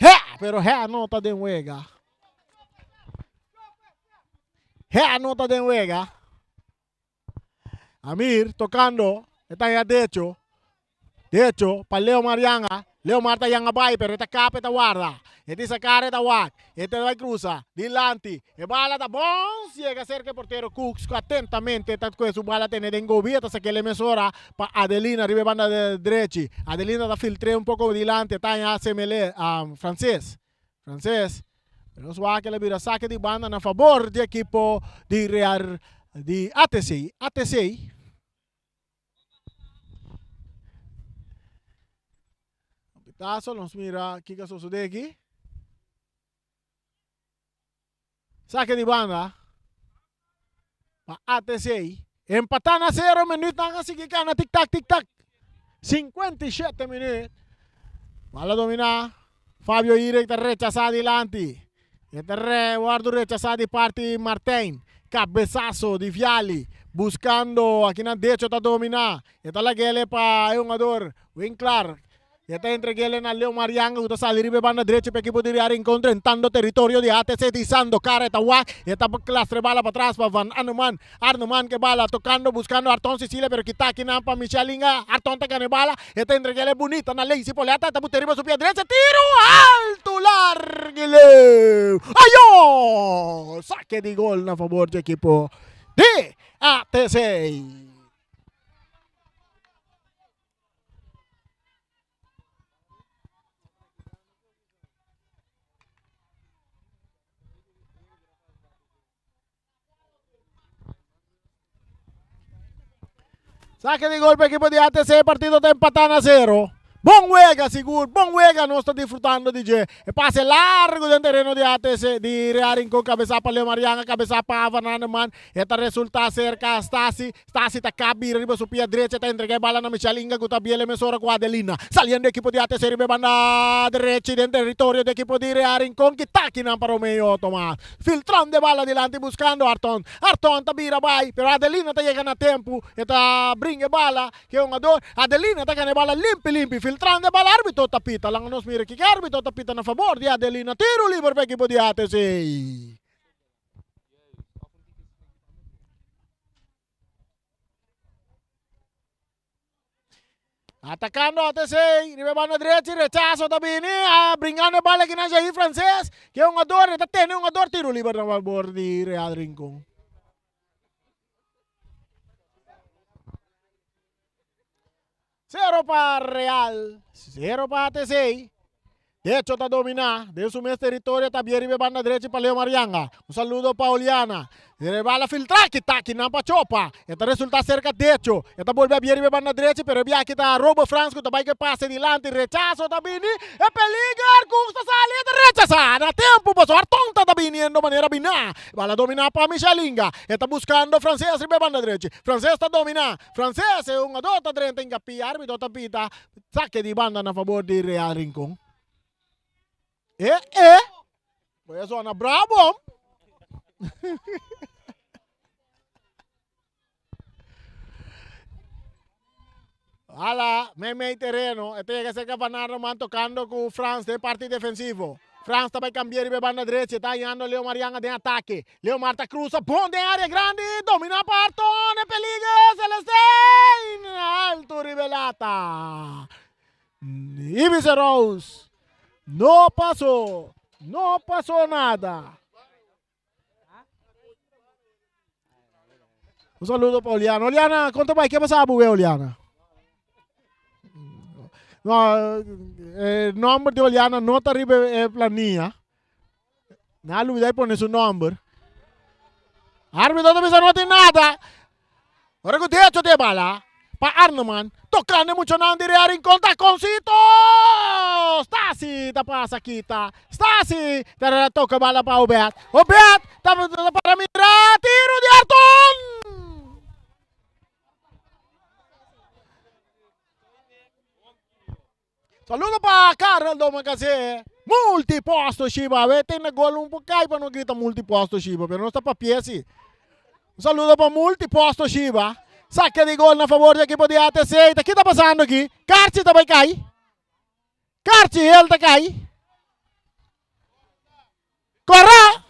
He! pero Hea no ta den wega. Hea no ta den wega. Amir tocando, e ta ya decho. Decho pa Leo Marianga. Leo Mar ta yanga bai, pero e ta kap e ta warda. E tin sacar e ta wak. E ta bai cruza. Dilanti. E bala ta bons. Yega cerca e portero Cooks cu atentamente ta coge su bala tene den gobi. E ta saquele mesora pa Adelina riba e banda drechi. Adelina ta filtre un poco dilanti. E ta haña Semele, Frances. Frances. Pero nos wak el a bira saque di banda na fabor di ekipo di Real di ATC. ATC. Pitazo, nos mira kiko a sosode aki. Saque di banda pa ATC. Empatá na 0 minuut nan a sigui gana tik tak tik tak. 57 minuut. Bala dominá. Fabio Irek ta rechasá dilanti. E ta re wòrdu rechasá di parti Martijn. Kabesaso di Viali. Buskando akinan Decho ta dominá. E ta lag'ele pa e hungador Winklar. E ta entreg'ele na Leo Marianga ku ta sali riba e banda drechi pa ekipo di Real Rincon drentando teritorio di ATC tisando kara e ta wak e ta lastra e bala patras pa Van Arneman. Arneman ku e bala tokando buskando Arton Cecilia pero kita akinan pa Michel Inga. Arton ta gana e bala e ta entreg'ele bunita na Leisi Poleta e ta bute riba su pia drechi tiru altu largu i leu. Ayo! Sake di gol na fabor di ekipo di ATC. Saque di gol pa equipo di ATC, partido ta empatá na zero. Bon wega sigur, bon wega nos ta disfrutando di dje. E pase largo den tereno di ATC di Real Rincon, cabeza pa Leo Marianga, cabeza pa Van Hanneman. E ta resulta cerca Stasi, Stasi ta kap bira riba su pia drecha ta entrega e bala na Michel Inga cu ta biel e mesora cu Adelina. Saliendo ekipo di ATC riba e banda drechi den territorio di ekipo di Real Rincon ki ta kinan pa Romeo Tomas. Filtrando e bala dilanti buscando Arton. Arton ta bira bay pero Adelina ta yega na tempo e ta bringa e bala ke hungador. Adelina ta gana e bala limpi limpi filtrando e bala arbitro ta pita. Laga nos mira kiko arbitro ta pita na fabor di Adelina. Tiro liber pa ekipo di ATC. Atacando ATC, riba banda drechi, rechazo ta bini, a bringando e bala aki na Jair Frances, ke hungador, e ta tene hungador, tiro liber na fabor di Real Rincon. Zero pa Real, zero pa ATC. Decho ta domina den su mes teritorio ta bie riba e banda drechi pa Leo Marianga. Un saludo pa Oliana. E bala filtra kita kinan pa Chopa. E ta resulta serka Decho. E ta bolbe a bie riba e banda drechi pero e biaha ta Robo Frans ku ta bai ku e pase dilanti. Rechaso ta bini. E peliger Cooks ta sali e ta rechasa na tempu paso Arton ta ta biniendo manera bina. E bala domina pa Michelinga. E ta buskando Frances riba e banda drechi. Frances ta domina. Frances e hungador ta drenta Ingapia arbitro ta pita sake di banda na fabor di Real Rincon. E e Voy a zona bravo. Ala, mei mei tereno, e ta yega cerca Van Arneman tocando cu Frans den parti defensivo. Frans ta bay cambia riba e banda drechi, e ta hañando Leo Marianga den atake. Leo Mar ta cruza bon den area grandi, domina pa Arton, e peliger, Celestijn, alto riba e lata. Ibis Rose, no pasó, no pasó nada. Un saludo pa Oliana. Oliana, konta bai, ke pasa bu we Oliana? No, e nomber di Oliana no ta riba e planilla. Na lubida e pone su nomber. Arbitro ta bisa no tin nada. Ora ku derecho te bala pa Arneman, tokando e muchanan di Real Rincon takoncito! Stasi ta pasa kita. Stasi ta toka bala pa Obed. Obed ta para mira tiro di Arton! Saludo pa Karel Domacassé. Multiposto Shiba. Awe tin na gol un por kai pa no grita multiposto Shiba, pero nos ta papia si. Un saludo pa Multiposto Shiba. Saque di gol na favor di ekipo di ATC. Ta ki ta pasando aki? Karchi ta bai kai. Karchi hel ta kai. Kòrá!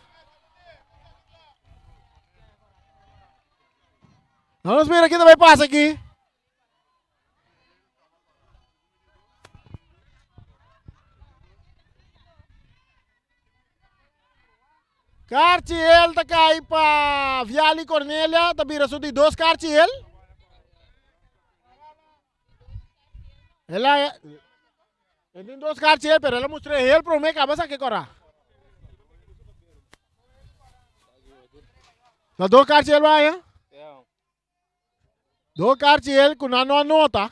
Nos mira ki ta bai pasa aki. Karchi hel ta kai pa Viali Cornelia, ta bira su di dos karchi hel. El a el tin dos karchi hel, pero el a mustra hel prome kaba sa ke kora. Ta dos karchi hel vaya? Dos karchi hel ku nan no a nota.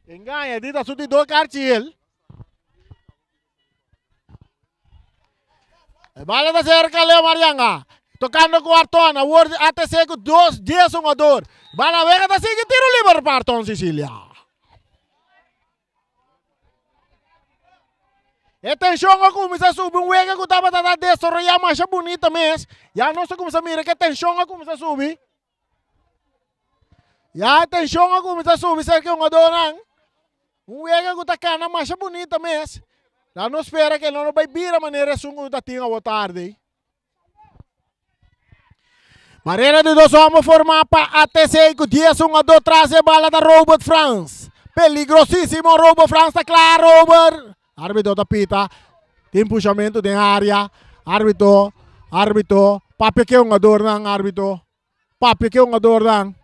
Engaña, di ta su di dos karchi hel. E bala ta cerca Leo Marianga. Tocando cu Arton. Awor ATC cu dos, dies hungador. Bala wega ta sigui tiro liber pa Arton Sicilia. E tension a cuminsa subi. Un wega cu tabata ta desaroya masha bunita mes. Ya nos a cuminsa mira cu e tension a cuminsa subi. Ya e tension a cuminsa subi cerca e hungadornan. Un wega cu ta cana masha bunita mes. La nos spera que no lo bay bira manera esun cu ta tin awo tarde. Barrera di dos homber forma pa ATC cu 10 hungador tras e bala ta Robert Frans. Peligrosísimo Robert Frans ta cla Robert. Arbitro ta pita. Tin pushamento den area. Arbitro, arbitro. Papia ke hungadornan arbitro. Papia ke hungadornan.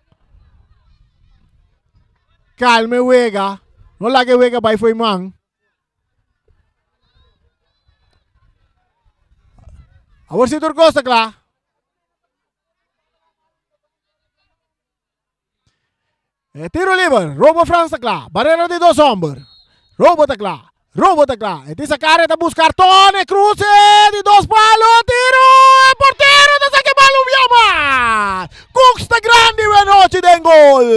Calma e wega. No laga e wega bai fo'i man. Awor si tur kos ta kla. E tiro liber, Robo Frans ta kla. Barrera di dos homber. Robo ta kla. Robo ta kla. E tin Sakaria ta buska Arton. E cruce di dos palo. Tiro! E portero ta saka e bal un bia mas. Cooks ta grandi we anochi den gol.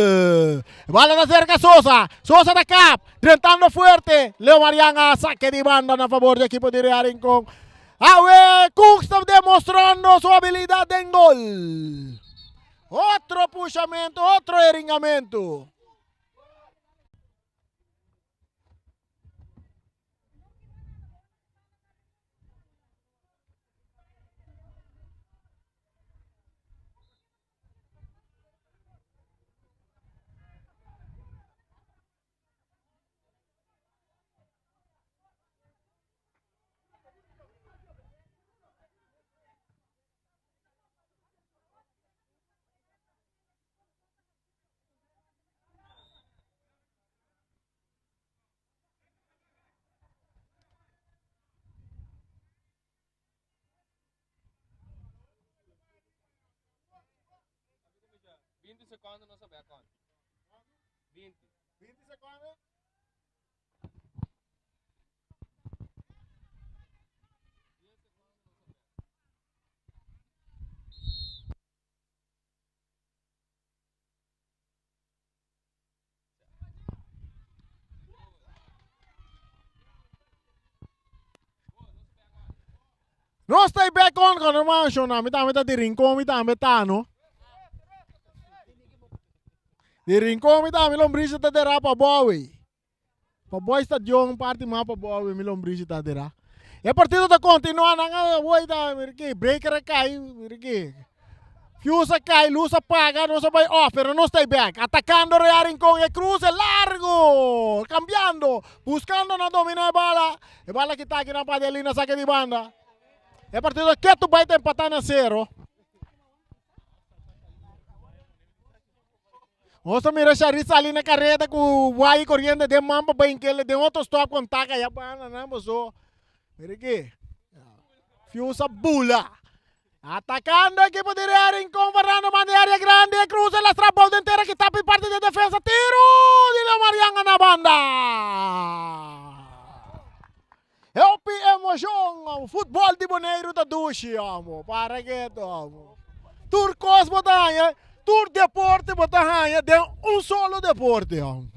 E bala ta serka Sosa. Sosa ta kap. Drentando fuerte. Leo Marian a sake di banda na favor di ekipo di Real Rincon. Awe Cooks ta demostrando su habilidad den gol. Otro pushamento, otro heringamento. 20 secondo nos a back on. 20. 20 secondo. Nos ta back on con normal shona. Mi tambe ta di Rincon, mi tambe ta no. Di Rincon mi tambe lombriz ta dera pa Bowie. Pa boy stadion parti mas pa boy mi lombriz ta dera. E partido ta continua nan a boy ta mira ki breaker a kai mira ki. Fuse a kai luz a paga nos a bai off pero nos ta back atacando Real Rincon e cruce largo cambiando buscando na domina e bala e bala kita aki nan pa Adelina sake di banda. E partido ketu bai ta empata na cero. Nos ta mira Shari sali na kareda ku wai koriente den man pa bai inkele den otro stop kontak aya banda nan boso. Mira aki. Fuse a bula. Atakando ekipo di Real Rincon Fernando manda e area grandi e cruza lastra bou den tera kita pi parti di defensa tiro di Leo Marianga na banda. Hopi emocion futbol di Boneiru ta dushi amo para keto amo tur kos bo ta haña tur deporte bo ta haña den un solo deporte amo.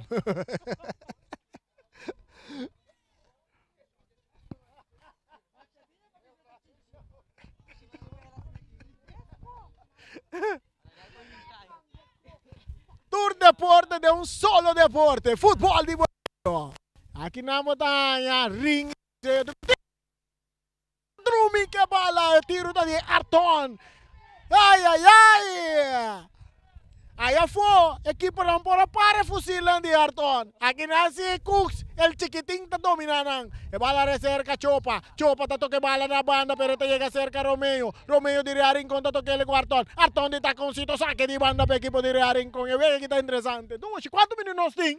Tur deporte den un solo deporte, futbol di Boneiru. Aki nan bo ta haña ring. drumi ke bala. E tiro ta di Arton. Ai ai ai! Ai afó, ekiponan por a para e fusilnan di Arton. Aki nan si Cooks, el chikitin ta dominá nan. E bala re serka Chopa. Chopa ta toka e bala na banda pero e ta yega serka Romeo. Romeo di Real Rincon ta tok'el ku Arton. Arton di takoncito sake di banda pa ekipo di Real Rincon. E wega aki ta interesante. Dushi, kuantu minüt nos tin?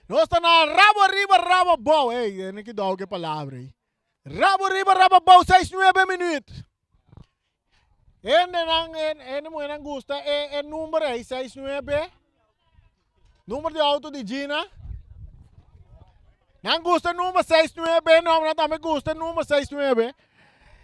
Nos ta na rabo riba rabo abou. Ey, e ki dou ke palabra ey. Rabo riba rabo abou, seis nuebe minuut. Hendenan, hende muhernan gusta e, e number ey, seis nuebe. Number di auto di Gina. Nan gusta e number seis nuebe, no, nan tambe gusta e number seis nuebe.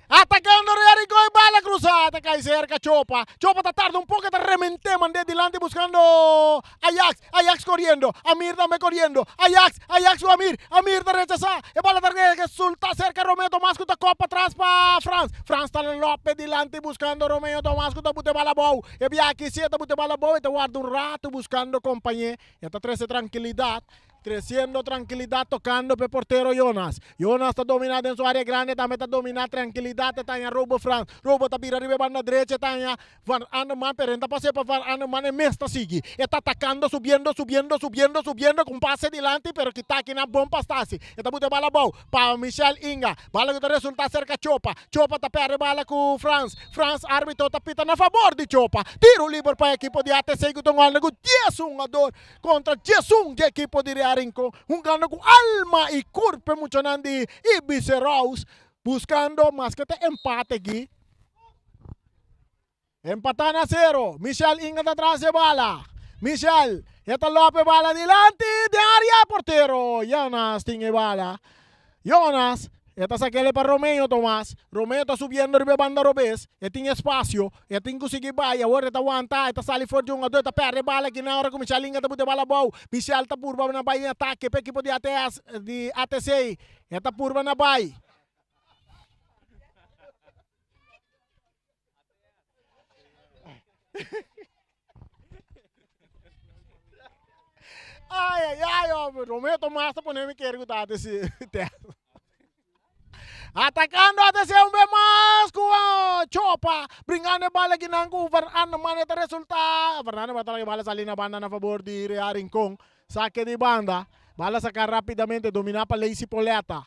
Atacando Real Rincon y bala cruzada ta cay cerca Chopa. Chopa ta tarda un poco ta remente mande dilanti buscando Ajax. Ajax corriendo. Amir tambe corriendo. Ajax, Ajax cu Amir. Amir ta rechaza. E bala ta resulta cerca Romeo Tomas cu ta cop patras pa Frans. Frans ta lope dilanti buscando Romeo Tomas cu ta bute bala abou. E bia aki si e ta bute bala abou e ta warda un rato buscando compañe. E ta trece tranquilidad. Treciendo trankilidat tokando p'e portero Jonas. Jonas ta dominá den su área grandi, tambe ta dominá trankilidat e taña Robo Frans. Robo ta bira riba e banda drecha e taña Van Anderman, pero e no ta pas'é pa Van Anderman, e mes ta sigui. E ta atakando, subiendo, subiendo, subiendo, subiendo ku un pase dilanti, pero kita akinan bon pa Stasi. E ta buta e bala abou pa Michel Inga. Bala ku ta resultá serka Chopa. Chopa ta pèrdè bala ku Frans. Frans árbitro ta pita na fabor di Chopa. Tiro liber pa e ekipo di ATC ku ta un gòl ku dies hungador. Kontra diesun di ekipo di Real Rincon, hungando ku alma i kurp e muchanan di Ibis Rous, buskando maske ta empate aki. Empatá na sero, Michel Inga ta tras e bala. Michel, e ta lòp e bala dilanti den área, portero Jonas tin e bala. Jonas, e ta sak'el pa Romeo Tomas. Romeo ta subiendo riba e banda robes. E tin espasio. E tin ku sigui bai. Awor e ta wanta. E ta sali for di un ado. E ta pèrdè e bala aki na ora ku Michel Inga ta buta e bala abou. Michel ta purba na bai den atake pa ekipo di ATS, di ATC. E ta purba na bai. Ai, ai, ai, hombre. Romeo Tomás ta pone mi kere ku ta ate test. Atacando ATC un vez mas ku uh, Chopa. Bringando e bala kinan ku Van Anneman e ta resulta. Van Anneman ta laga e bala sali na banda na favor di Real Rincon. Saque di banda. Bala saca rapidamente, domina pa Lacey Poleta.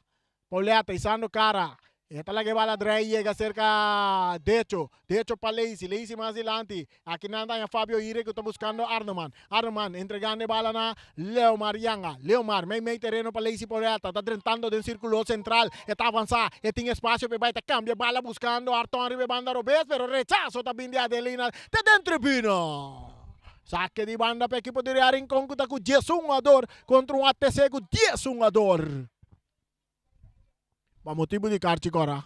Pauletta isando cara. E ta laga e bala drei yega serka Decho. Decho pa Leisi. Leisi mas dilanti. Aki nan ta haña Fabio Ire ku ta buskando Arnoman. Arnoman entregando e bala na Leomar Yanga. Leomar mei mei tereno pa Leisi Pauletta. Ta drentando den sirkulo sentral. E ta avansá. E tin espasio pa e bai. Ta kambia e bala buskando Arton riba e banda robes pero rechaso ta bin di Adelina te den tribuna. Sake di banda pa ekipo di Real Rincon ku ta ku 11 hungador kontra un ATC ku 10 hungador. Pa motibu di karchi kòrá.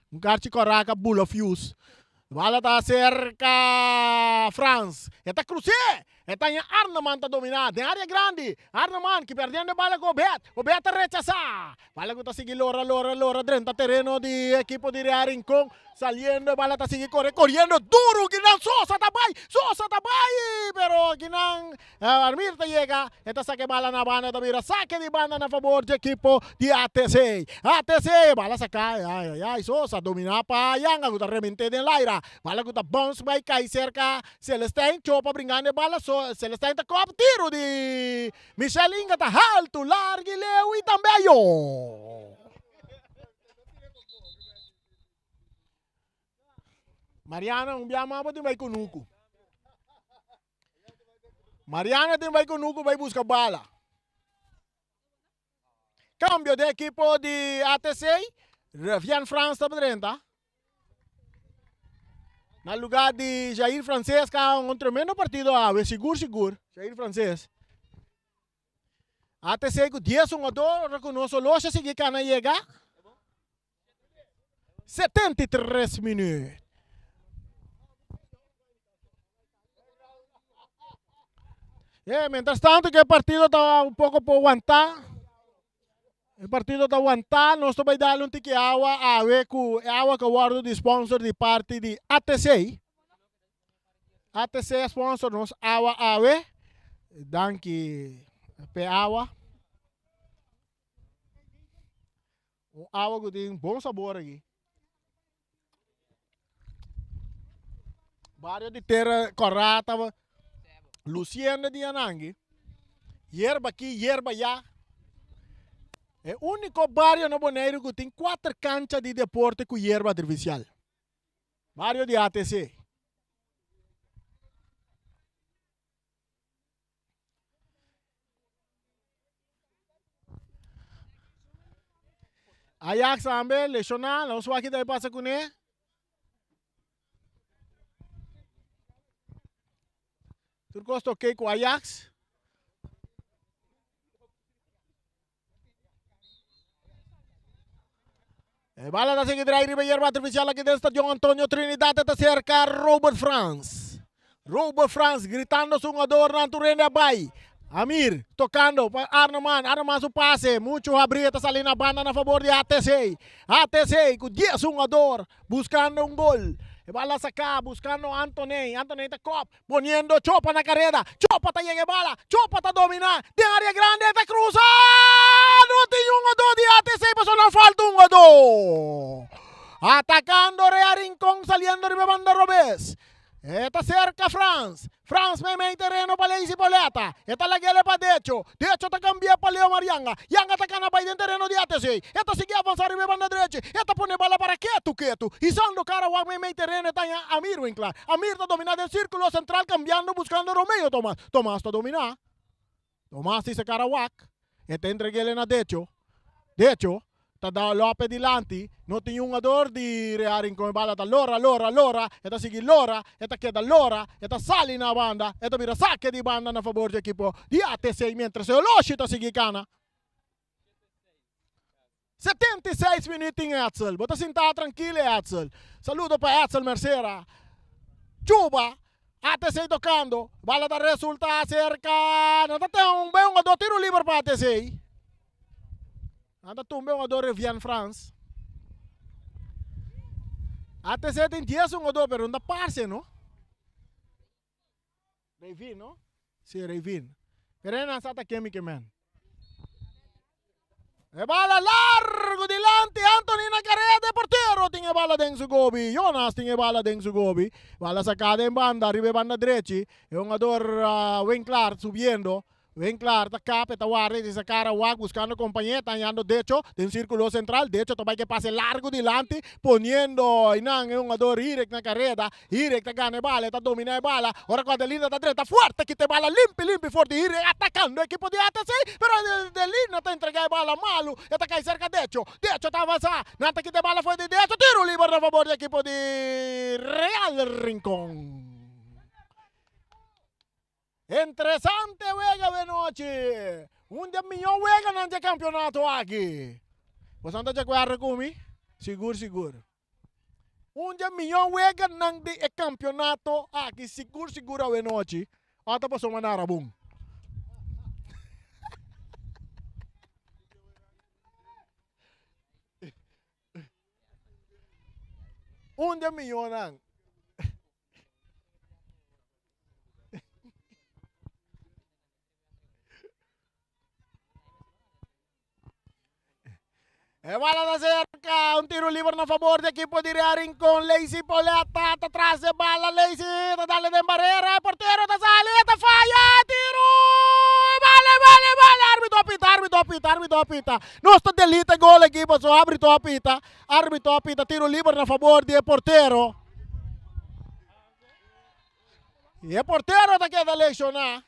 Un karchi kòrá ka bula fuse. Bala ta serka Frans. E ta krus'é. E ta haña Arneman ta dominá den área grandi. Arneman ki pèrdiendo e bala ku Obed. Obed ta rechasá. Bala ku ta sigui lora, lora, lora drenta tereno di ekipo di Real Rincon. Saliendo e bala ta sigui kore, koriendo duru. Kinan Sosa ta bai, Sosa ta bai, pero kinan Armir ta yega, e ta saka e bala na banda, ta bira sake di banda na fabor di ekipo di ATC. ATC, e bala saka, ai ai ai, Sosa domina pa Yanga ku ta remente den laira. Bala ku ta bounce bai kai serka Celestijn, Chopa bringando e bala, so Celestijn ta kòp, tiro di Michel Inga ta haltu, largu i leu i tambe ayo. Mariana, un bia mas bo tin bai kunuku. Mariana tin bai kunuku bai buska bala. Cambio de equipo di ATC. Revian Frans ta drenta. Na lugar di Jair Francesca, un tremendo partido awe, sigur sigur. Jair Frances. ATC ku 10 hungador, ora ku nos olosha sigui kana yega. 73 minuut. Eh, mientras tanto que e partido ta un poco por aguantar. E partido ta aguantar, nos ta bai darle un tiki awa awe ku e awa ku a wordo di sponsor di parti di ATC. ATC a sponsor nos awa awe. Danki p'e awa. Un awa ku tin bon sabor aki. Bario di Tera Kòrá taba lusiendo di anangi. Yerba aki, yerba ya. E úniko bario na Boneiru ku tin kuater kancha di deporte ku yerba artifisial. Bario di ATC. Ajax tambe lesioná, nos wak kita pasa kuné. Tur kos ta oké ku Ajax. E bala ta sigui drai riba yerba artificial aki den Stadion Antonio Trinidad ta cerca Robert Frans. Robert Frans gritando su hungadornan tur hende a bai. Amir tocando pa Arnoman, Arnoman su pase mucho habri ta sali na banda na favor di ATC. ATC cu 10 hungador buscando un gol. E bala saca buscando Anthony, Anthony ta kop Poniendo Chopa na kareda. Chopa ta yega e bala. Chopa ta dominá den área grandi. E ta krusa! No tin un hungadó di ATC pasobra nan falta un hungadó. Atakando Rea Rincon saliendo riba e banda robes. E ta serka Frans. Frans meimei tereno pa Leisy Poleta. E ta lag'el pa Decho. Decho ta kambia pa Leo Marianga. Yanga ta kana bai den tereno di ATC. E ta sigui avansá riba e banda drechi. E ta pone bala para ketu ketu. Hisando kara wak meimei tereno e ta haña Amir Winklar. Amir ta dominá den sírkulo sentral kambiando buskando Romeo Tomas. Tomas ta dominá. Tomas tin se kara wak. E ta entreg'el na Decho. Decho ta da Lope dilanti. No tin hungador di Real Rincon. E bala ta lora, lora, lora. E ta sigui lora. E ta keda lora. E ta sali na banda. E ta bira sake di banda na fabor di ekipo di ATC mientras e oloshi ta sigui kana. 76 minuut tin Edsel. Bo ta sintá trankil Edsel. Saludo pa Edsel Mercera. Chuba. ATC tokando. Bala ta resulta serka. Nan ta ten un ben hungador tiro liber pa ATC. Nan ta tumba e hungador Revian Frans. ATC tin 10 hungador pero no ta parse no. Revin no? Si Revin. Pero e nan sa ta ken mi ke men. E bala largo dilanti Anthony na carrera de portero tin e bala den su gobi. Jonas tin e bala den su gobi. Bala saca den banda riba e banda drechi. E hungador uh, Winklar subiendo. Winklar ta kap, e ta warda i sa kara wak buskando kompañé, ta hañando Decho den sírkulo sentral. Decho ta bai ku e pase largu dilanti, poniendo einan e hungador Hirek na kareda. Hirek ta gana e bala, e ta dominá e bala. Ora ku Adelina ta drenta fuerte, kita e bala limpi limpi for di Hirek, atakando e ekipo di ATC, pero Adelina ta entregá e bala malu, e ta kai serka Decho. Decho ta avansá, nan ta kita e bala for di Decho, tiru liber na fabor di ekipo di Real Rincon. Interesante wega awe nochi. Un di e mihó weganan di e kampionato aki. Boso ta di akuerdo ku mi? Sigur sigur. Un di e mihó weganan di e kampionato aki sigur sigur awe nochi. Ota pasobra nan rabon. Un di e mihónan. E bala ta cerca, un tiro liber na favor di equipo di Real Rincon. Lacey Pauletta ta tras de bala, Lacey ta dale den barrera, e portero ta sali, ta falla, tiro! Bale, bale, bale, arbitro a pita, arbitro a pita, arbitro a pita. Nos ta delita gol aki, paso arbitro a pita, arbitro a pita, tiro liber na favor di e portero. Y e portero ta keda lesioná.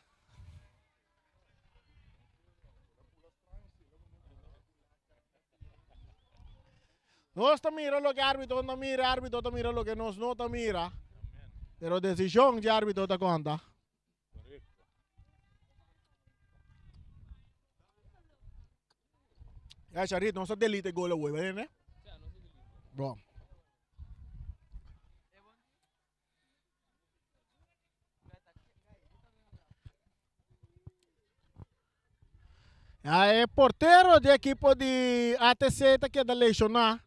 Nos ta mira loke árbitro ta mira, árbitro ta mira loke nos no ta mira. Pero desishon di árbitro ta konta. Ya, Charit, nos ta delete gol awor, ¿verdad? Bon. Ya e portero di ekipo di ATC ta keda lesioná.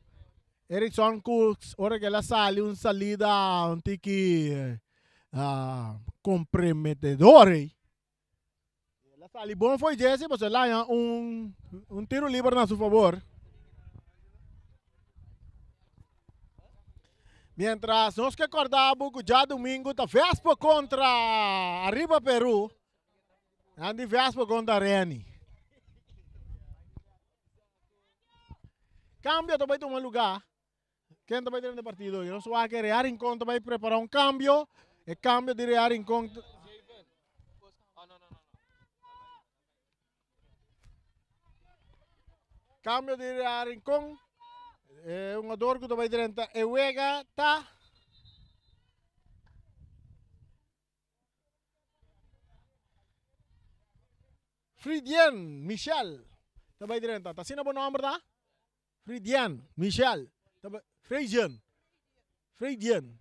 Erickson Cooks ora ke el a sali un salida un tiki uh, comprometedor ei. El a sali bon fo'i Jesse, pasobra el a haña un, un tiro liber na su favor. Mientras nos ke kòrda bo ku djadumingu ta Vespo kontra Arriba Peru. Nan di Vespo kontra Reni. Kambio ta bai tuma lugá. Ken ta bai drenta e partido? Nos wak e Real Rincon ta bai prepara un kambio. E kambio di Real Rincon. Kambio di Real Rincon. E hungador ku ta bai drenta e wega ta. Fridien Michel ta bai drenta. Ta asina bo nomber ta? Fridien Michel ta bai Fredien Fredien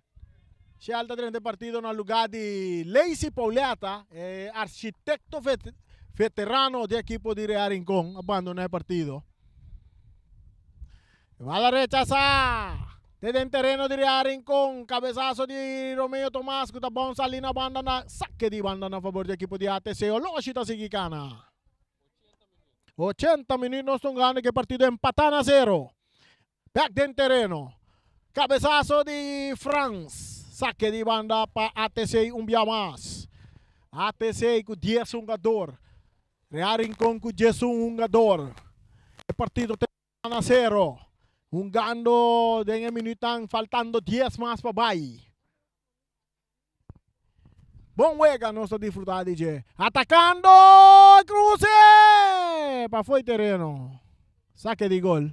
Michel ta drenta e partido na lugar di Lacey Pauletta, e architekto veterano di ekipo di Real Rincon a bandona e partido. Bala rechasa te den tereno di Real Rincon, cabezazo di Romeo Tomas cu ta bounce ali na banda na saque di banda na favor di ekipo di ATC. Oloshi ta sigui cana. 80 minuut nos ta hungando cu e partido empata na zero. Bek den tereno. Cabezazo di Frans. Saque di banda pa ATC un bia mas. ATC cu 10 hungador. Real Rincon cu 11 hungador. E partido ta na zero. Hungando den e minuutnan faltando 10 mas pa bay. Bon wega nos ta disfruta di dje. Atacando cruce pa fo'i tereno. Saque di gol.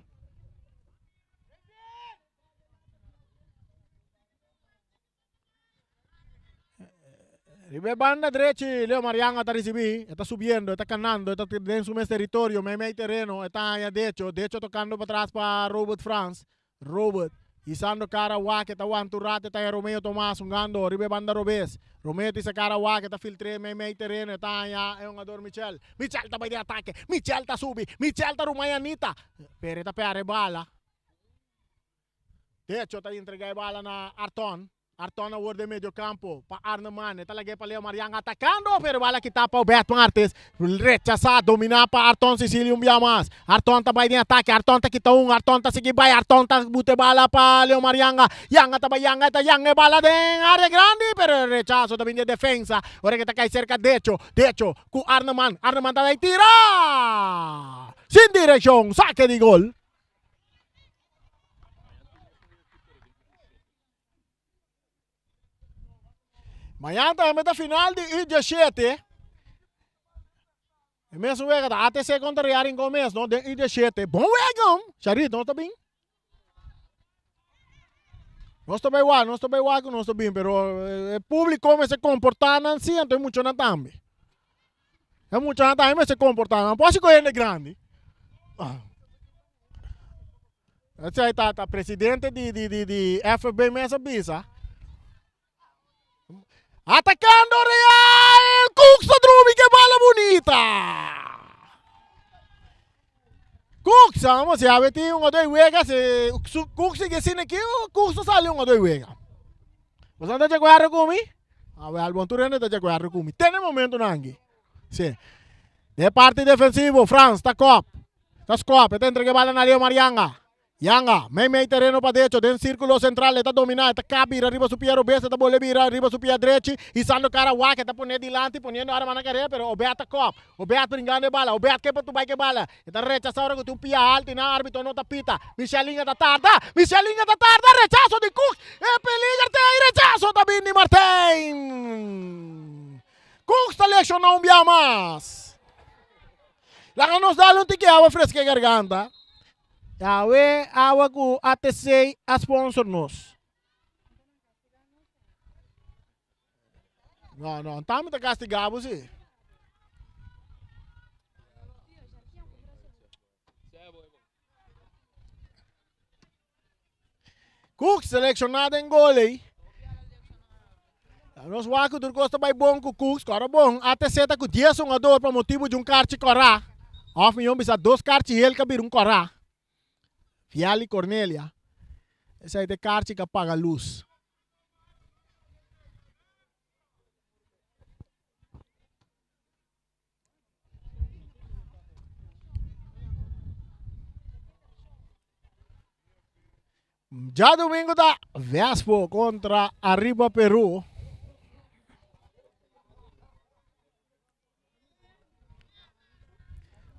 Riba e banda drechi Leo Marianga ta ricibi, e ta subiendo, e ta canando, e ta den su mes territorio, meimei tereno, e ta haña Decho, Decho tocando patras pa Robert Frans, Robert hisando cara wak, e ta wanta un rato, e ta haña Romeo Tomas hungando riba e banda robes, Romeo ta hisa cara wak, e ta filtr'é meimei tereno, e ta haña e hungador Michel, Michel ta bai den atake, Michel ta subi, Michel ta ruma Yanita, pero e ta perde e bala. Decho ta entrega e bala na Arton. Arton awor den medio campo pa Arneman. E ta lag'é pa Leo Marian atacando, pero e bala kita pa Obed Martes. Rechasa, domina pa Arton Cecilio un bia mas. Arton ta bai den atake, Arton ta kita un, Arton ta sigui bai, Arton ta buta e bala pa Leo Marianga. Yanga ta bai yanga, e ta yanga e bala den area grandi, pero e rechaso ta bin di e defensa. Ora ke ta kai serka Decho, Decho ku Arneman, Arneman ta bai tira! Sin direccion, sake di gol. Mañana tambe ta final di U17. E mesun wega ta ATC kontra Real Rincon mes, no? Den U17. Bon wega, Charit, nos ta bin. Nos ta bai wak, nos ta bai wak ku nos ta bin, pero e públiko mester komportá nan si, anto e muchanan tambe. E muchanan tambe mester komportá nan, por si ku hende grandi. Ah. Esei ta ta presidente di di di di FB mes a bisa. Atacando Real! Cooks ta drumi ke bala bunita! Cooks, vamos a ver, tin un o dos wega, se Cooks sigue sin aquí, Cooks ta sali un o dos wega. Boso ta de acuerdo cu mi? A ver, bon tur hende ta de acuerdo cu mi. Tene momento nangi. Sí. De parte defensivo, Frans ta kop. Ta skop, e ta entrega e bala na Leo Marianga. Yanga, mei mei tereno pa decho, den sirkulo sentral e ta dominá, e ta kap bira riba su pia robes, e ta bolbe bira riba su pia drechi, hisando kara wak, e ta pone dilanti, poniendo arma na karera, pero Obed ta kop. Obed bringando e bala, Obed ke pa tu bai ke bala, e ta rechasá ora ku tin un pia haltu i nan arbitro no ta pita. Michelinga ta tarda, Michelinga ta tarda, rechaso di Cook, e peliger te ei, rechaso ta bin di Martijn. Cook ta lekshoná un bia mas. Laga nos dal un tiki awa freska e garganta. Awe awa ku ATC a sponsor nos. No, no, tami ta castiga bo si. Cook selecciona den gol ey. Nos wak ku tur kos ta bai bon ku Cook, skora bon. ATC ta ku dies hungador pa motibu di un karchi kòrá. Òf mihó bisa dos karchi hel ka bira un kòrá. Fiali Cornelia. Esei ta e karchi ka paga lus. Djadumingu ta Vespo kontra Arriba Peru.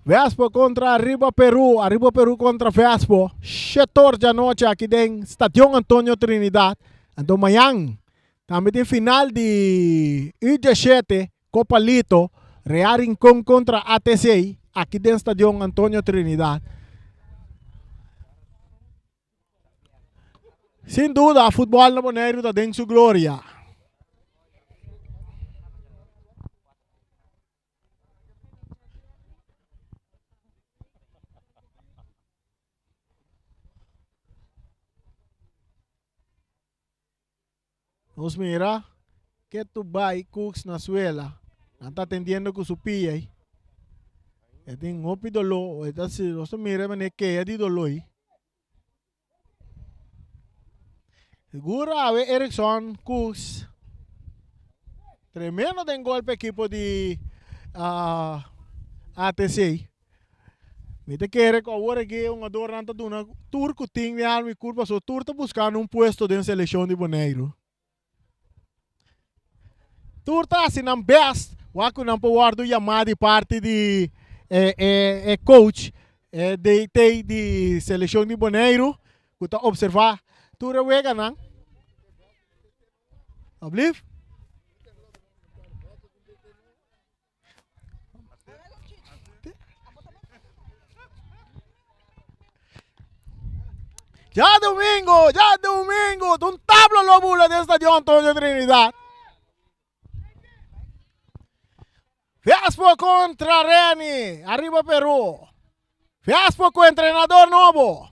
Vespo kontra Arriba Peru, Arriba Peru kontra Vespo. Shetor djanochi aki den Stadion Antonio Trinidad. Anto mañan tambe tin final di U17 Copa Lito, Real Rincon kontra ATC aki den Stadion Antonio Trinidad. Sin duda futbol na Boneiru ta den su gloria. Nos mira ke tu bai Cooks na suela. Nan ta atendiendo ku su pia ei. E tin hopi doló. E ta si nos ta mira manera kea di doló ei. Sigur awe Erickson Cooks tremendo den gol pa ekipo di ATC. Mi ta kere ku awor aki e hungadornan ta duna tur ku tin den alma i kurpa pasobra tur ta buskando un puesto den selekshon di Boneiru. Tur ta hasi nan best wak ku nan por wòrdu yamá di parti di e e e coach e DT di selekshon di Boneiru ku ta opservá tur e weganan. Alblief? Djadumingu, djadumingu, ta un tabla lo bula den Stadion Antonio Trinidad. Fiaspo contra Reni, arriba Peru. Fiaspo cu entrenador nobo.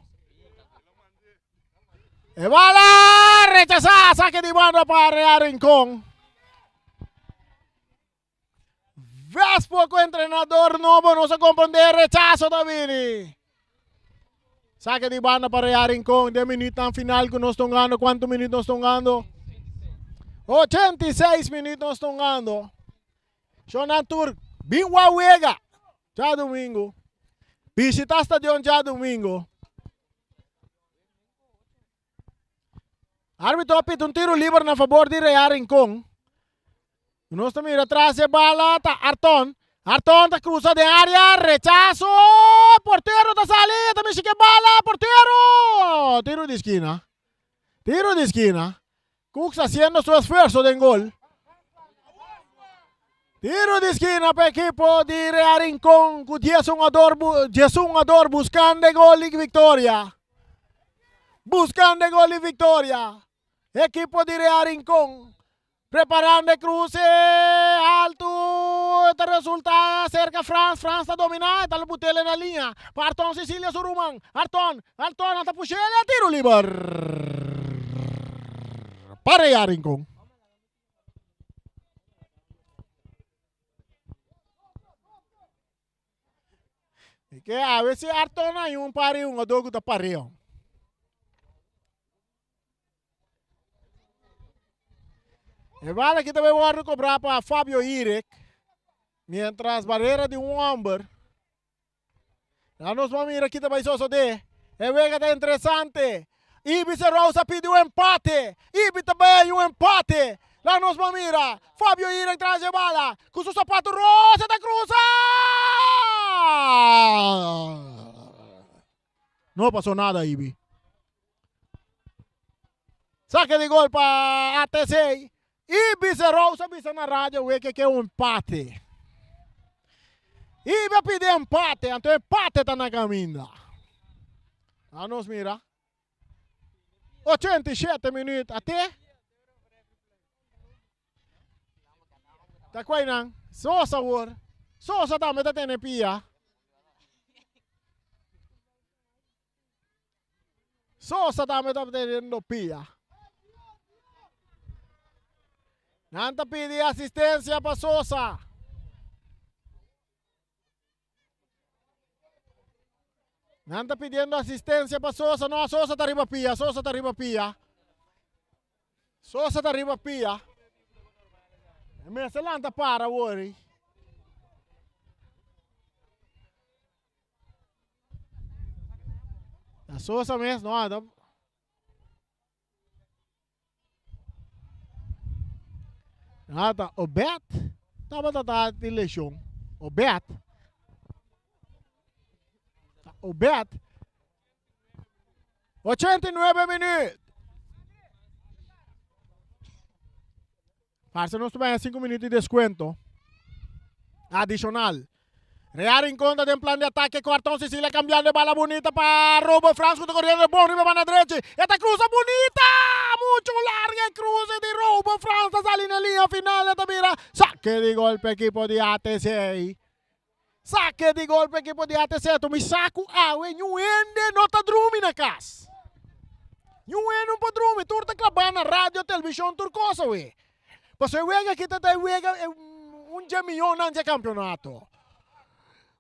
E bala rechazá, saque di banda pa Real Rincón. Vespo ku entrenador nobo nos a komprondé rechaso ta bini. Sake di banda pa Real Rincon den minuutnan final ku nos ta hungando. Kuantu minuut nos ta hungando? 86 minuut nos ta hungando. Shonan tur bin wou wega djadumingu. Bishita stadion djadumingu. Arbitro a pita un tiro liber na fabor di Real Rincon. Nos ta mira tras e bala ta Arton. Arton ta cruza den area, rechazo, portero ta sali, ta mishi ke bala, portero! Tiro di esquina. Tiro di esquina. Cooks haciendo su esfuerzo den gol. Tiro di esquina pa equipo di Real Rincon cu 10 hungador, 10 hungador buscando e gol di victoria. Buscando e gol di victoria. Equipo di Real Rincon preparando e cruce alto. Ta resulta cerca Frans. Frans ta domina. Ta butele na linea. Pa Arton Cecilia su ruman. Arton, Arton ta pushele. Tiro liber. Pa Real Rincon. E ke awe si Arton hay un par di hungador ku ta pareo. E bala aki ta bai wòrdu kobrá pa Fabio Irek, mientras barera di un hòmber. Ya nos por mira kita bai sosodé. E wega ta interesante. Ibis e Rose a pidi un empate. Ibi ta bai un empate. La nos por mira. Fabio Irek tras e bala. Ku su sapato Rose ta krusa! No pasó nada Ibi. Sake di gol pa ATC. Ibis e Rose a bisa na radio awe ke ke un empate. Ibi a pidi empate, anto empate ta na kaminda. A nos mira. 87 minuut ate. Ta kwai nan. Sosa awor. Sosa tambe ta tene pia. Sosa tambe ta teniendo pia. Nan ta pidi asistencia pa Sosa. Nan ta pidiendo asistencia pa Sosa. No, Sosa ta riba pia. Sosa ta riba pia. Sosa ta riba pia. E mester lanta para awor. Ta Sosa mes, no, ta. Nada, Obed tabata ta di leshon. Obed. Obed. 89 minuut. Parce nos ta 5 minuut di descuento. Adicional. Real Rincón ta den plan di atake. Cuarton Cecilia cambiando e bala bunita pa Robo Frans cu ta corriendo bon riba banda drechi. E ta cruza bunita! Mucho larga e cruze di Robo Frans ta sali na linea final. E ta bira saque di gol pa equipo di ATC. Saque di gol pa equipo di ATC. To mi sa cu awe niun hende no ta drumi na cas. Niun hende no por drumi. Tur ta claba na radio, television, tur cosa we. Pasobra e wega aki ta ta e wega un dje mihónan dje kampeonato.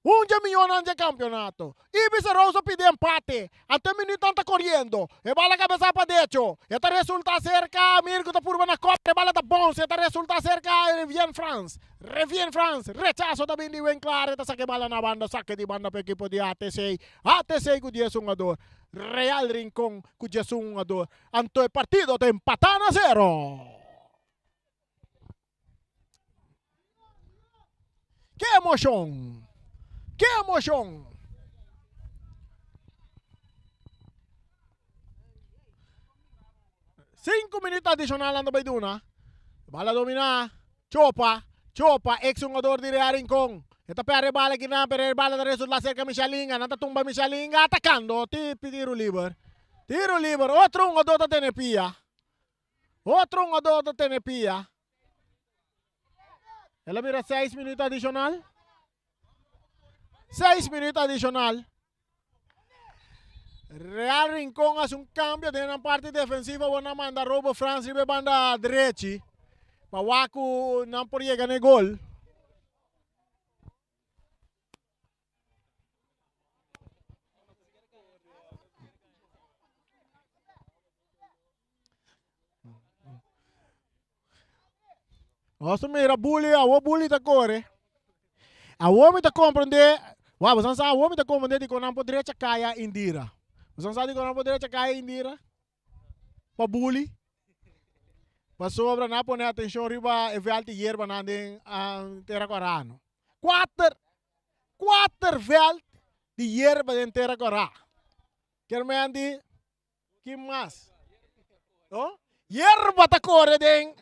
Un dje mihónan dje kampeonato. Ibis Arauzo pidi empate. Anto e minuutnan ta koriendo. E bala kabesá pa decho. E ta resultá serka Mirko ta purba na kòp. E bala ta bounce. E ta resultá serka Revien Frans. Revien Frans. Rechaso ta bini di Winklaar. E ta saka e bala na banda. Sake di banda pa ekipo di ATC. ATC ku dies hungador. Real Rincon ku diesun hungador. Anto e partido ta empatá na sero. Ke emoshon! Ke emoshon! Sinku minüt adishonal nan ta bai duna. Bala dominá. Chopa, Chopa, ex hungador di Real Rincon. E ta perde bala kinan, pero e bala ta resulta serka Michalinga. Nan ta tumba Michalinga atakando. Tipi tiro liber. Tiro liber. Otro hungador ta tene pia. Otro hungador ta tene pia. El a bira seis minuut adishonal. Seis minuut adishonal. Real Rincon hace un cambio den nan parte defensiva. Bo nan manda Robo Frans riba e banda drechi. Pa wak ku nan por yega na e gol. Nos ta mira Bully, awor Bully ta kore. Awor mi ta komprendé, wou, boso sa awor mi ta komprendé dikon nan por drecha kaya Indira. Boso sa dikon nan por drecha kaya Indira? Pa Bully. Pasobra nan a pone atenshon riba e vèlt di yerbanan den Tera Kòrá. Kuater, kuater vèlt di yerba den Tera Kòrá. Kermen di Ki mas? No? Yerba ta kore den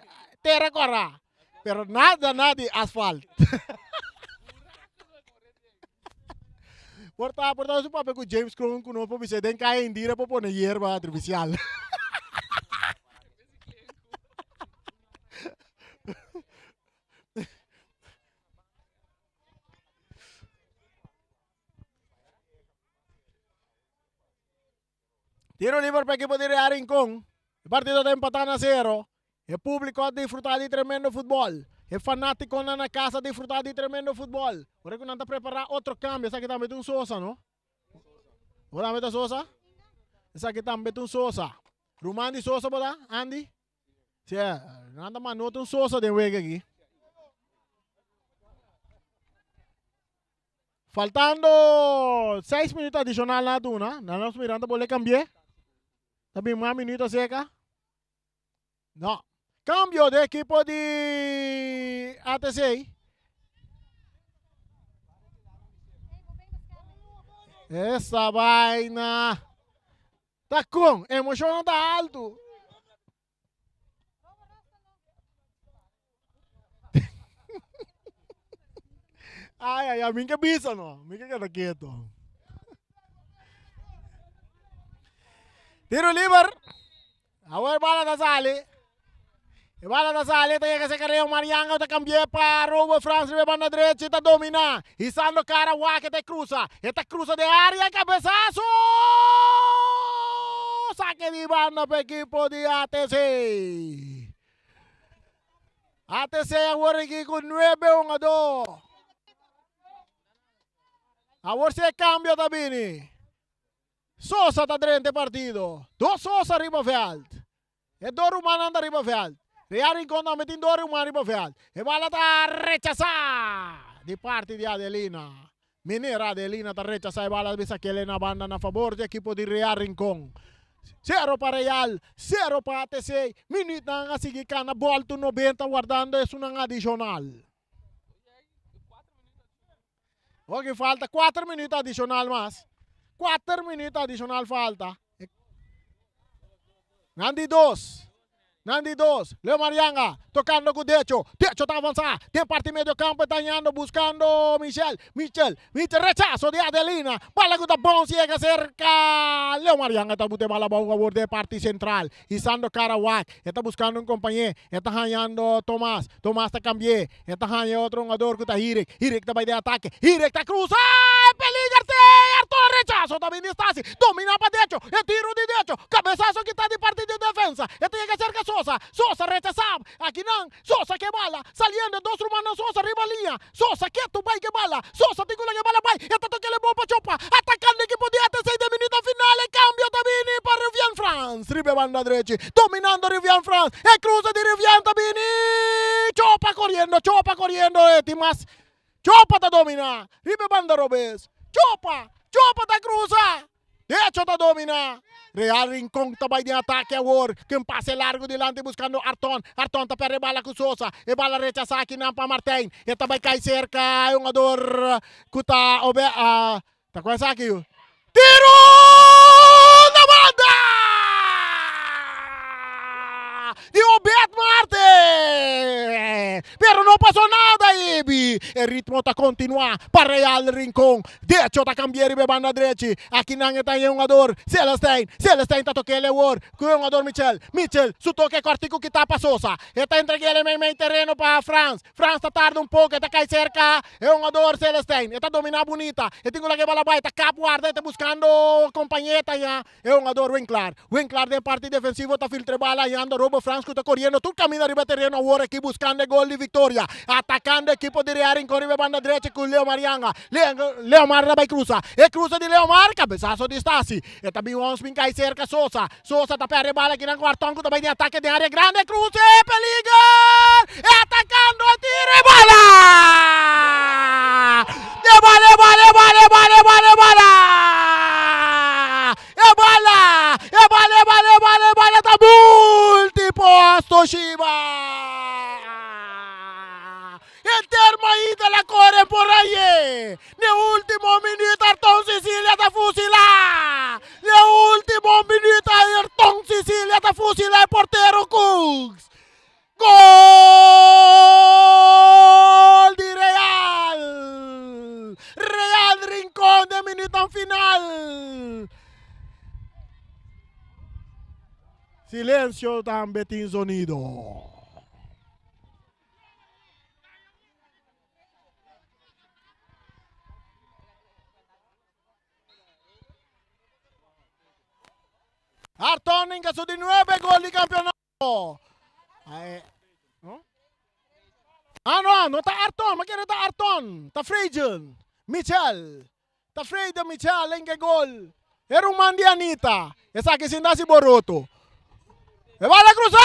tera kòrá, pero nada nada di asfalt. Por ta, por ta su papia ku James Kroon ku nos por bisa den kaya Indira por pone yerba artifisial. Tiro liber pa ekipo di Real Rincon. E partido ta empatá na sero. E públiko a disfrutá di tremendo futbòl. E fanátikonan na kas a disfrutá di tremendo futbòl. Ora ku nan ta prepará otro kambio, esaki tambe ta un Sosa, no? Bo tambe ta Sosa? Esaki tambe ta un Sosa. Ruman di Sosa bo ta, Andy? Sí, nan ta manda otro un Sosa den wega aki. Faltando seis minuut adicional na duna. Na nos mirando ta bole cambie. Ta bin mas minuut acerca. No. Cambio de equipo di ATC. Esa vaina. Ta con. Emocion no ta alto. Ay, ay, ay, mi ke bisa no. Mi ke keda keto. Tiro liber. Awor bala ta sali. E bala ta sali, ta yega cerca Leo Marianga, ta cambia pa Robo Frans riba banda derecha, ta domina. Hisando cara wak, ta cruza. E ta cruza de área, cabezazo! Saque di banda pa equipo di ATC. ATC awor aki ku nuebe hungadó. Awor si e cambio ta bini. Sosa ta drenta e partido. Dos Sosa riba veld. E dos rumannan ta riba veld. Real Rincon tambe tin dos ruman riba veld. E bala ta rechasá di parti di Adelina. Meneer Adelina ta rechasá e bala bisa kele na banda na fabor di ekipo di Real Rincon. Sero pa Real, sero pa ATC. Minuutnan a sigui kana bolto 90 wardando esunnan adishonal. Ok, falta 4 minuut adishonal mas. 4 minuut adishonal falta. Nan di dos. Nan di dos. Leo Marianga tocando cu Decho. Decho ta avanza den parti medio campo e ta yando buscando Michel. Michel. Michel rechazo di Adelina. Bala cu ta bounce yega cerca Leo Marianga ta bute bala abou awor den parti central. Hisando cara wak. E ta buscando un compañe. E ta hañando Tomas. Tomas ta cambi'e. E ta haña e otro hungador cu ta Hirik. Hirik ta bay den atake. Hirik ta cruza! E peliger te! Arturo rechazo ta bin di Stasi. Domina pa decho. E tiro di decho. Cabezazo kita di parti di defensa. E ta yega cerca Sosa. Sosa rechaza. Akinan Sosa ke bala. Saliendo e dos rumannan Sosa riba liña. Sosa ketu bay ke bala. Sosa tin cu laga e bala bay. E ta toca e bon pa Chopa. Atacando ekipo di ATC den minuto final. E cambio ta bini pa Rivian Frans. Riba e banda drechi. Dominando Rivian Frans. E cruze di Rivian ta bini. Chopa coriendo. Chopa coriendo. E tin mas. Chopa ta domina. Riba e banda robes. Chopa. Chopa ta cruza. Decho ta domina. Real Rincon ta bai den atake awor. Ku un pase largu dilanti buskando Arton. Arton ta perde bala ku Sosa. E bala rechasá akinan pa Martijn. E ta bai kai serka e hungador ku ta obe ta ku esaki yu. Tiru na banda! Di Obed Marte! Pero no pasó nada Ebi. E ritmo ta kontinuá pa Real Rincon. Decho ta kambia riba e banda drechi. Akinan e ta e hungador Celestijn. Celestijn ta toke el awor ku e hungador Michel. Michel su toke kòrtiku kita pa Sosa. E ta entreg'é el mei mei tereno pa Frans. Frans ta tarda un poko e ta kai serka e hungador Celestijn. E ta dominá bunita. E tin ku laga e bala bai. Ta kap warda e ta buskando kompañé ta haña e hungador Winklar. Winklar den parti defensivo ta filtra e bala hañando Robo Frans ku ta koriendo tur kaminda riba e tereno awor aki buskando e gol di viktoria. Atakando ekipo di Real Rincon riba e banda drechi ku Leo Marianga. Leomar ta bai krusa. E krusa di Leomar, kabesaso di Stasi. E ta bin ons bin kai serka Sosa. Sosa ta perde bala kinan ku Arton ku ta bai den atake den area grandi. E kruse, peliger! E atakando e tira e bala! E bala, e bala, e bala, e bala, e bala, e bala! E bala! E bala, e bala, e bala, e bala ta multiposto Shiba! Henter mainta la kore por aye. Ne ultimo minuut Arton Cecilia ta fusila. Ne ultimo minuut Ayrton Cecilia ta fusila e portero Cooks. Gol di Real! Real Rincon den minuutnan final. Silencio tambe tin sonido. Arton inca su di nuebe gol di campeonato. Ah no, no ta Arton, ma kere ta Arton, ta Freijel, Michel. Ta Freida Michel inca gol. E ruman di Anita. Esaki sin da si boroto. E bala cruza!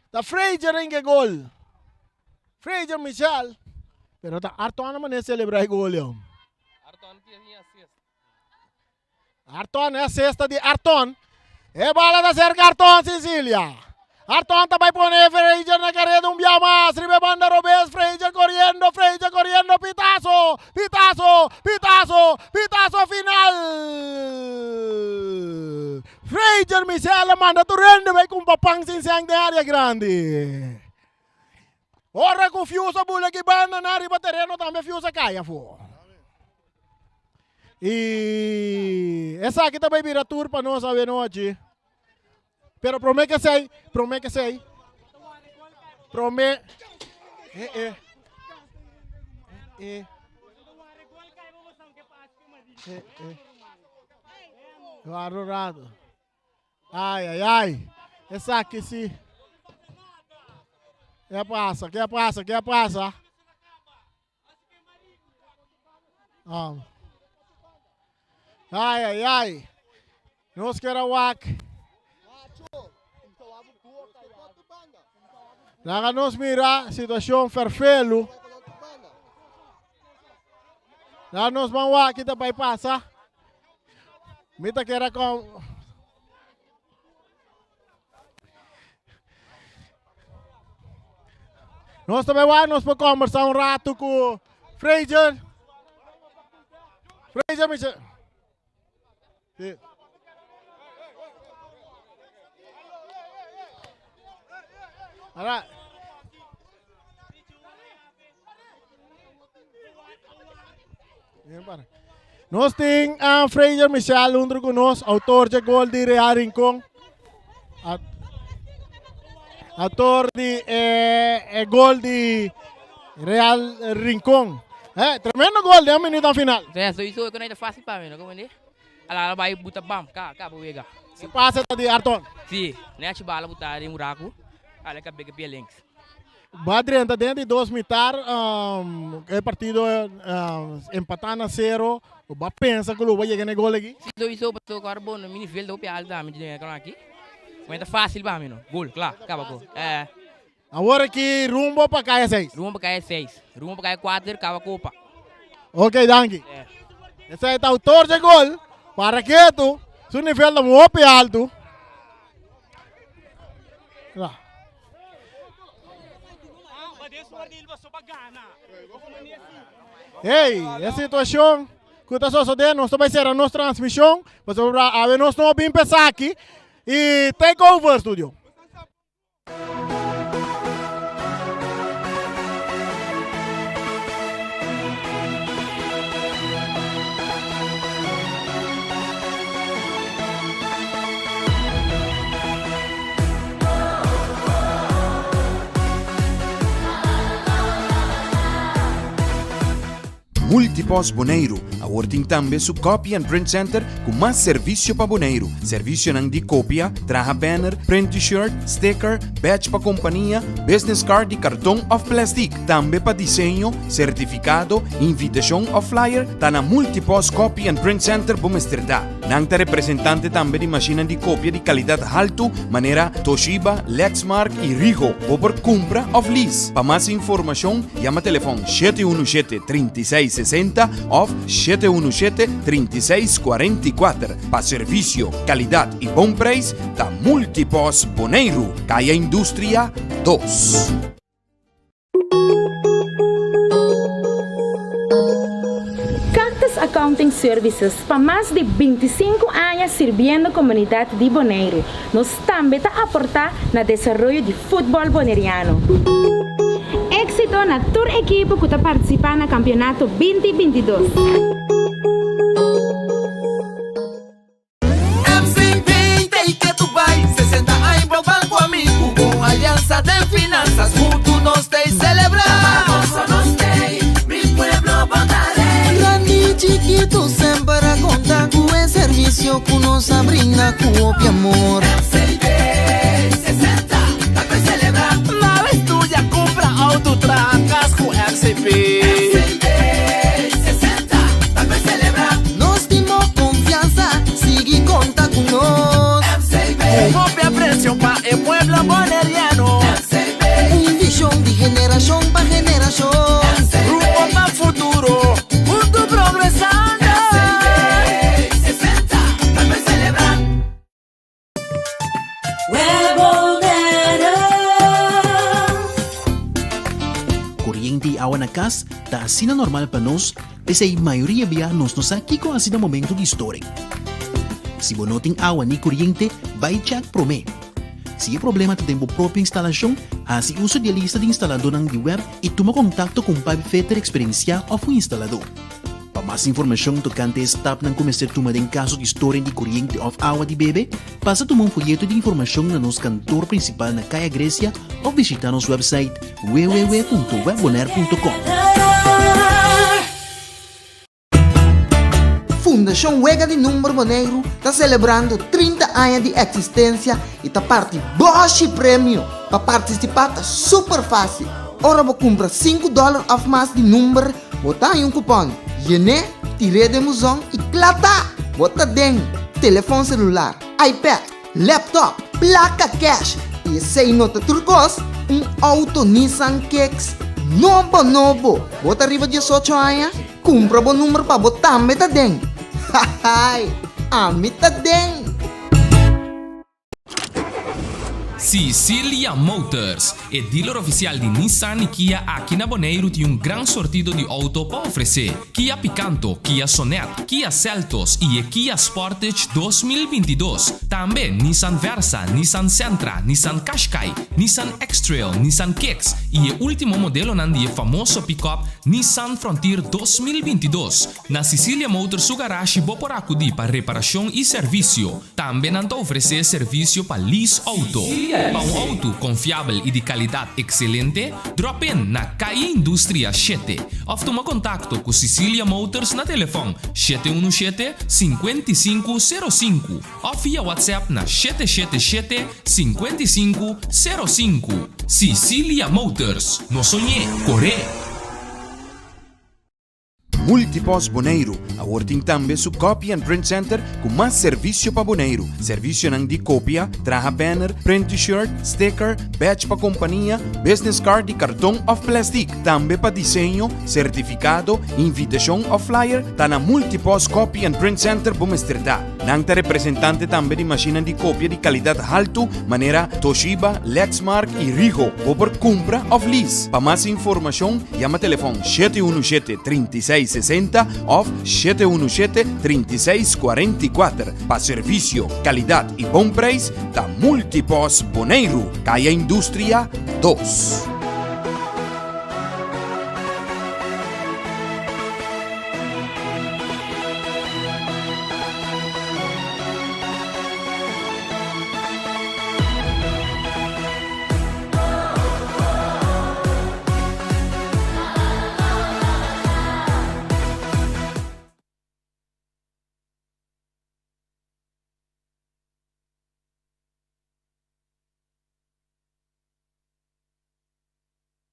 Ta Fraser inca gol. Fraser Michel. Pero ta Arton a manera celebra e gol, jong. Arton tiene assist. Arton, e cesta di Arton. E bala ta cerca Arton Cecilia. Arton ta bai pone Fraser na careda un bia mas. Riba e banda robes. Fraser corriendo, Fraser corriendo. Pitazo, pitazo, pitazo, pitazo final. Fraser Michel a manda tur hende bai cumpra pan sin seng den area grandi. Ora cu Fius a bula ki banda na riba tereno tambe Fius a cay afo. Y esaki ta bai bira tur pa nos awe nochi. Pero prome que esey, prome que esey, prome, eh eh, eh eh, eh eh, Guarda rato. Ai, ai, ai. Esaki si. Ke pasa? Ke pasa? Ke pasa? Um. Ai, ai, ai. Nos kier a wak. Laga nos mira situacion Ferfelu. Laat nos ban wak ki ta bai pasa. Mi ta kere kon Nos ta bai wak nos por kombersa un ratu ku Fraser. Fraser mi Sí. Ahora. Nos tin uh, Fraser Michel onder ku nos, autor de gol di Real Rincon. Autor di eh, eh, gol di Real Rincon. Eh, tremendo gol den minuut final. Sí, sowieso, ik no fácil pa mi, no? Como Ala bai buta bam, ka, ka wega. Si pase ta di Arton. Si, ne bala buta den buraco, ala ka bega pia links. Ba drenta den di dos mitar, um, e partido um, empatá na zero. Ba pensa ku lo ba yega na gol aki. Si, sowieso, paso agora bom, no mi nivel ta alto dami de aki. Maar ta fácil pa mi, no. Gol, kla, kaba ko. Eh. Awor aki rumbo pa Kaya 6. Rumbo pa Kaya 6. Rumbo pa Kaya 4, kaba kopa. Ok, danki. Yeah. Esei ta autor de gol. Para ketu, su nivel ta hopi alto. La. Hey, e situacion ku ta sosode, nos ta bai sera nos transmision, pasobra awe nos no bin pesa aki i take over studio. Multipost Boneiru awor tin tambe su Copy and Print Center ku mas servisio pa Boneiru. Servisionan di kopia, traha banner, print t-shirt, sticker, badge pa kompania, business card di karton òf plèstik. Tambe pa diseño, sertifikado, invitashon òf flyer, ta na Multipost Copy and Print Center bo mester ta. Nan ta representante tambe di mashinnan di kopia di kalidat haltu manera Toshiba, Lexmark i Rigo. Bo por kumpra òf lease. Pa mas informashon yama telefòn 717 36 60 òf 717 36 44. Pa servisio, kalidat i bon preis ta Multipost Boneiru, Kaya Industria 2. Cactus Accounting Services pa mas di 25 aña sirbiendo komunidat di Boneiru. Nos tambe ta aportá na desaroyo di futbòl boneriano. Éksito na tur ekipo ku ta partisipá na kampionato 2022. MCB ta y ke tu bai 60 aña bo banco amigo Con alianza den finanzas Junto nos ta y celebra Gozo nos tey, mi pueblo bo ta rey. Grandi y chikitu semper a konta ku e servisio ku nos a brinda ku hopi amor. MCB 60 ta pa celebra. Nada estudia, kumpra auto, traha kas ku MCB. MCB 60 ta pa celebra. Nos tin bo konfiansa, sigui konta ku nos. MCB. Ku hopi apresio pa e pueblo boneriano. MCB. Un vishon di generashon pa generashon. MCB. Rumbo pa futuro, huntu progresando. MCB 60 ta pa celebra. Koriente i awa na kas ta asina normal pa nos, p'esei mayoria bia nos no sa kiko hasi na momento di storing. Si bo no tin awa ni koriente, bai chèk promé. Si e problema ta den bo propio instalashon, hasi uso di e lista di instaladónan di web i tuma kontakto ku un pipefitter eksperensiá òf un instaladó. Pa mas informashon tokante e stapnan ku mester tuma den kaso di storing di koriente òf awa di bebe, pasa tuma un foyeto di informashon na nos kantor prinsipal na Kaya Grecia òf bishitá nos wèpsait www.webbonaire.com. Fundashon Wega di Number Boneiru ta selebrando 30 aña di eksistensia i ta parti bòshi premio! Pa partisipá ta super fásil! Ora bo kumpra sinku dòler òf mas di number, Bo ta haña un kupòn, yen'é, tir'é den buzon i kla ta! Bo ta den telefòn selular, iPad, laptop, plaka kèsh i esei no ta tur kos, un outo Nissan Kicks nobo nobo! Bo ta riba 18 aña? Kumpra bo number pa bo tambe ta den! Hahaai! Ami ta den! Sicilia Motors, e dealer oficial di Nissan y Kia aki na Boneiru tin un gran sortido di auto pa ofrece. Kia Picanto, Kia Sonet, Kia Seltos y e Kia Sportage 2022. Tambe Nissan Versa, Nissan Sentra, Nissan Qashqai, Nissan X-Trail, Nissan Kicks y e ultimo modelonan di e famoso pick-up Nissan Frontier 2022. Na Sicilia Motors su garashi bo por acudi pa reparacion y servicio. Tambe nan ta ofrece servicio pa lease auto. Pa un auto confiabel y di calidad excelente, drop in na Calle Industria shete of tuma contacto cu Sicilia Motors na telefon 717 5505 of via WhatsApp na 777 5505. Sicilia Motors, no soñ'é, cor'é! Multipost Boneiru awor tin tambe su Copy and Print Center ku mas servisio pa Boneiru. Servisionan di kopia, traha banner, print t-shirt, sticker, badge pa kompania, business card di karton òf plèstik. Tambe pa diseño, sertifikado, invitashon òf flyer, ta na Multipost Copy and Print Center bo mester ta. Nan ta representante tambe di mashinnan di kopia di kalidat haltu manera Toshiba, Lexmark i Ricoh. Bo por kumpra òf lease. Pa mas informashon yama telefòn 717 36 60 òf 717 36 44. Pa servisio, kalidat i bon preis ta Multipost Boneiru, Kaya Industria 2.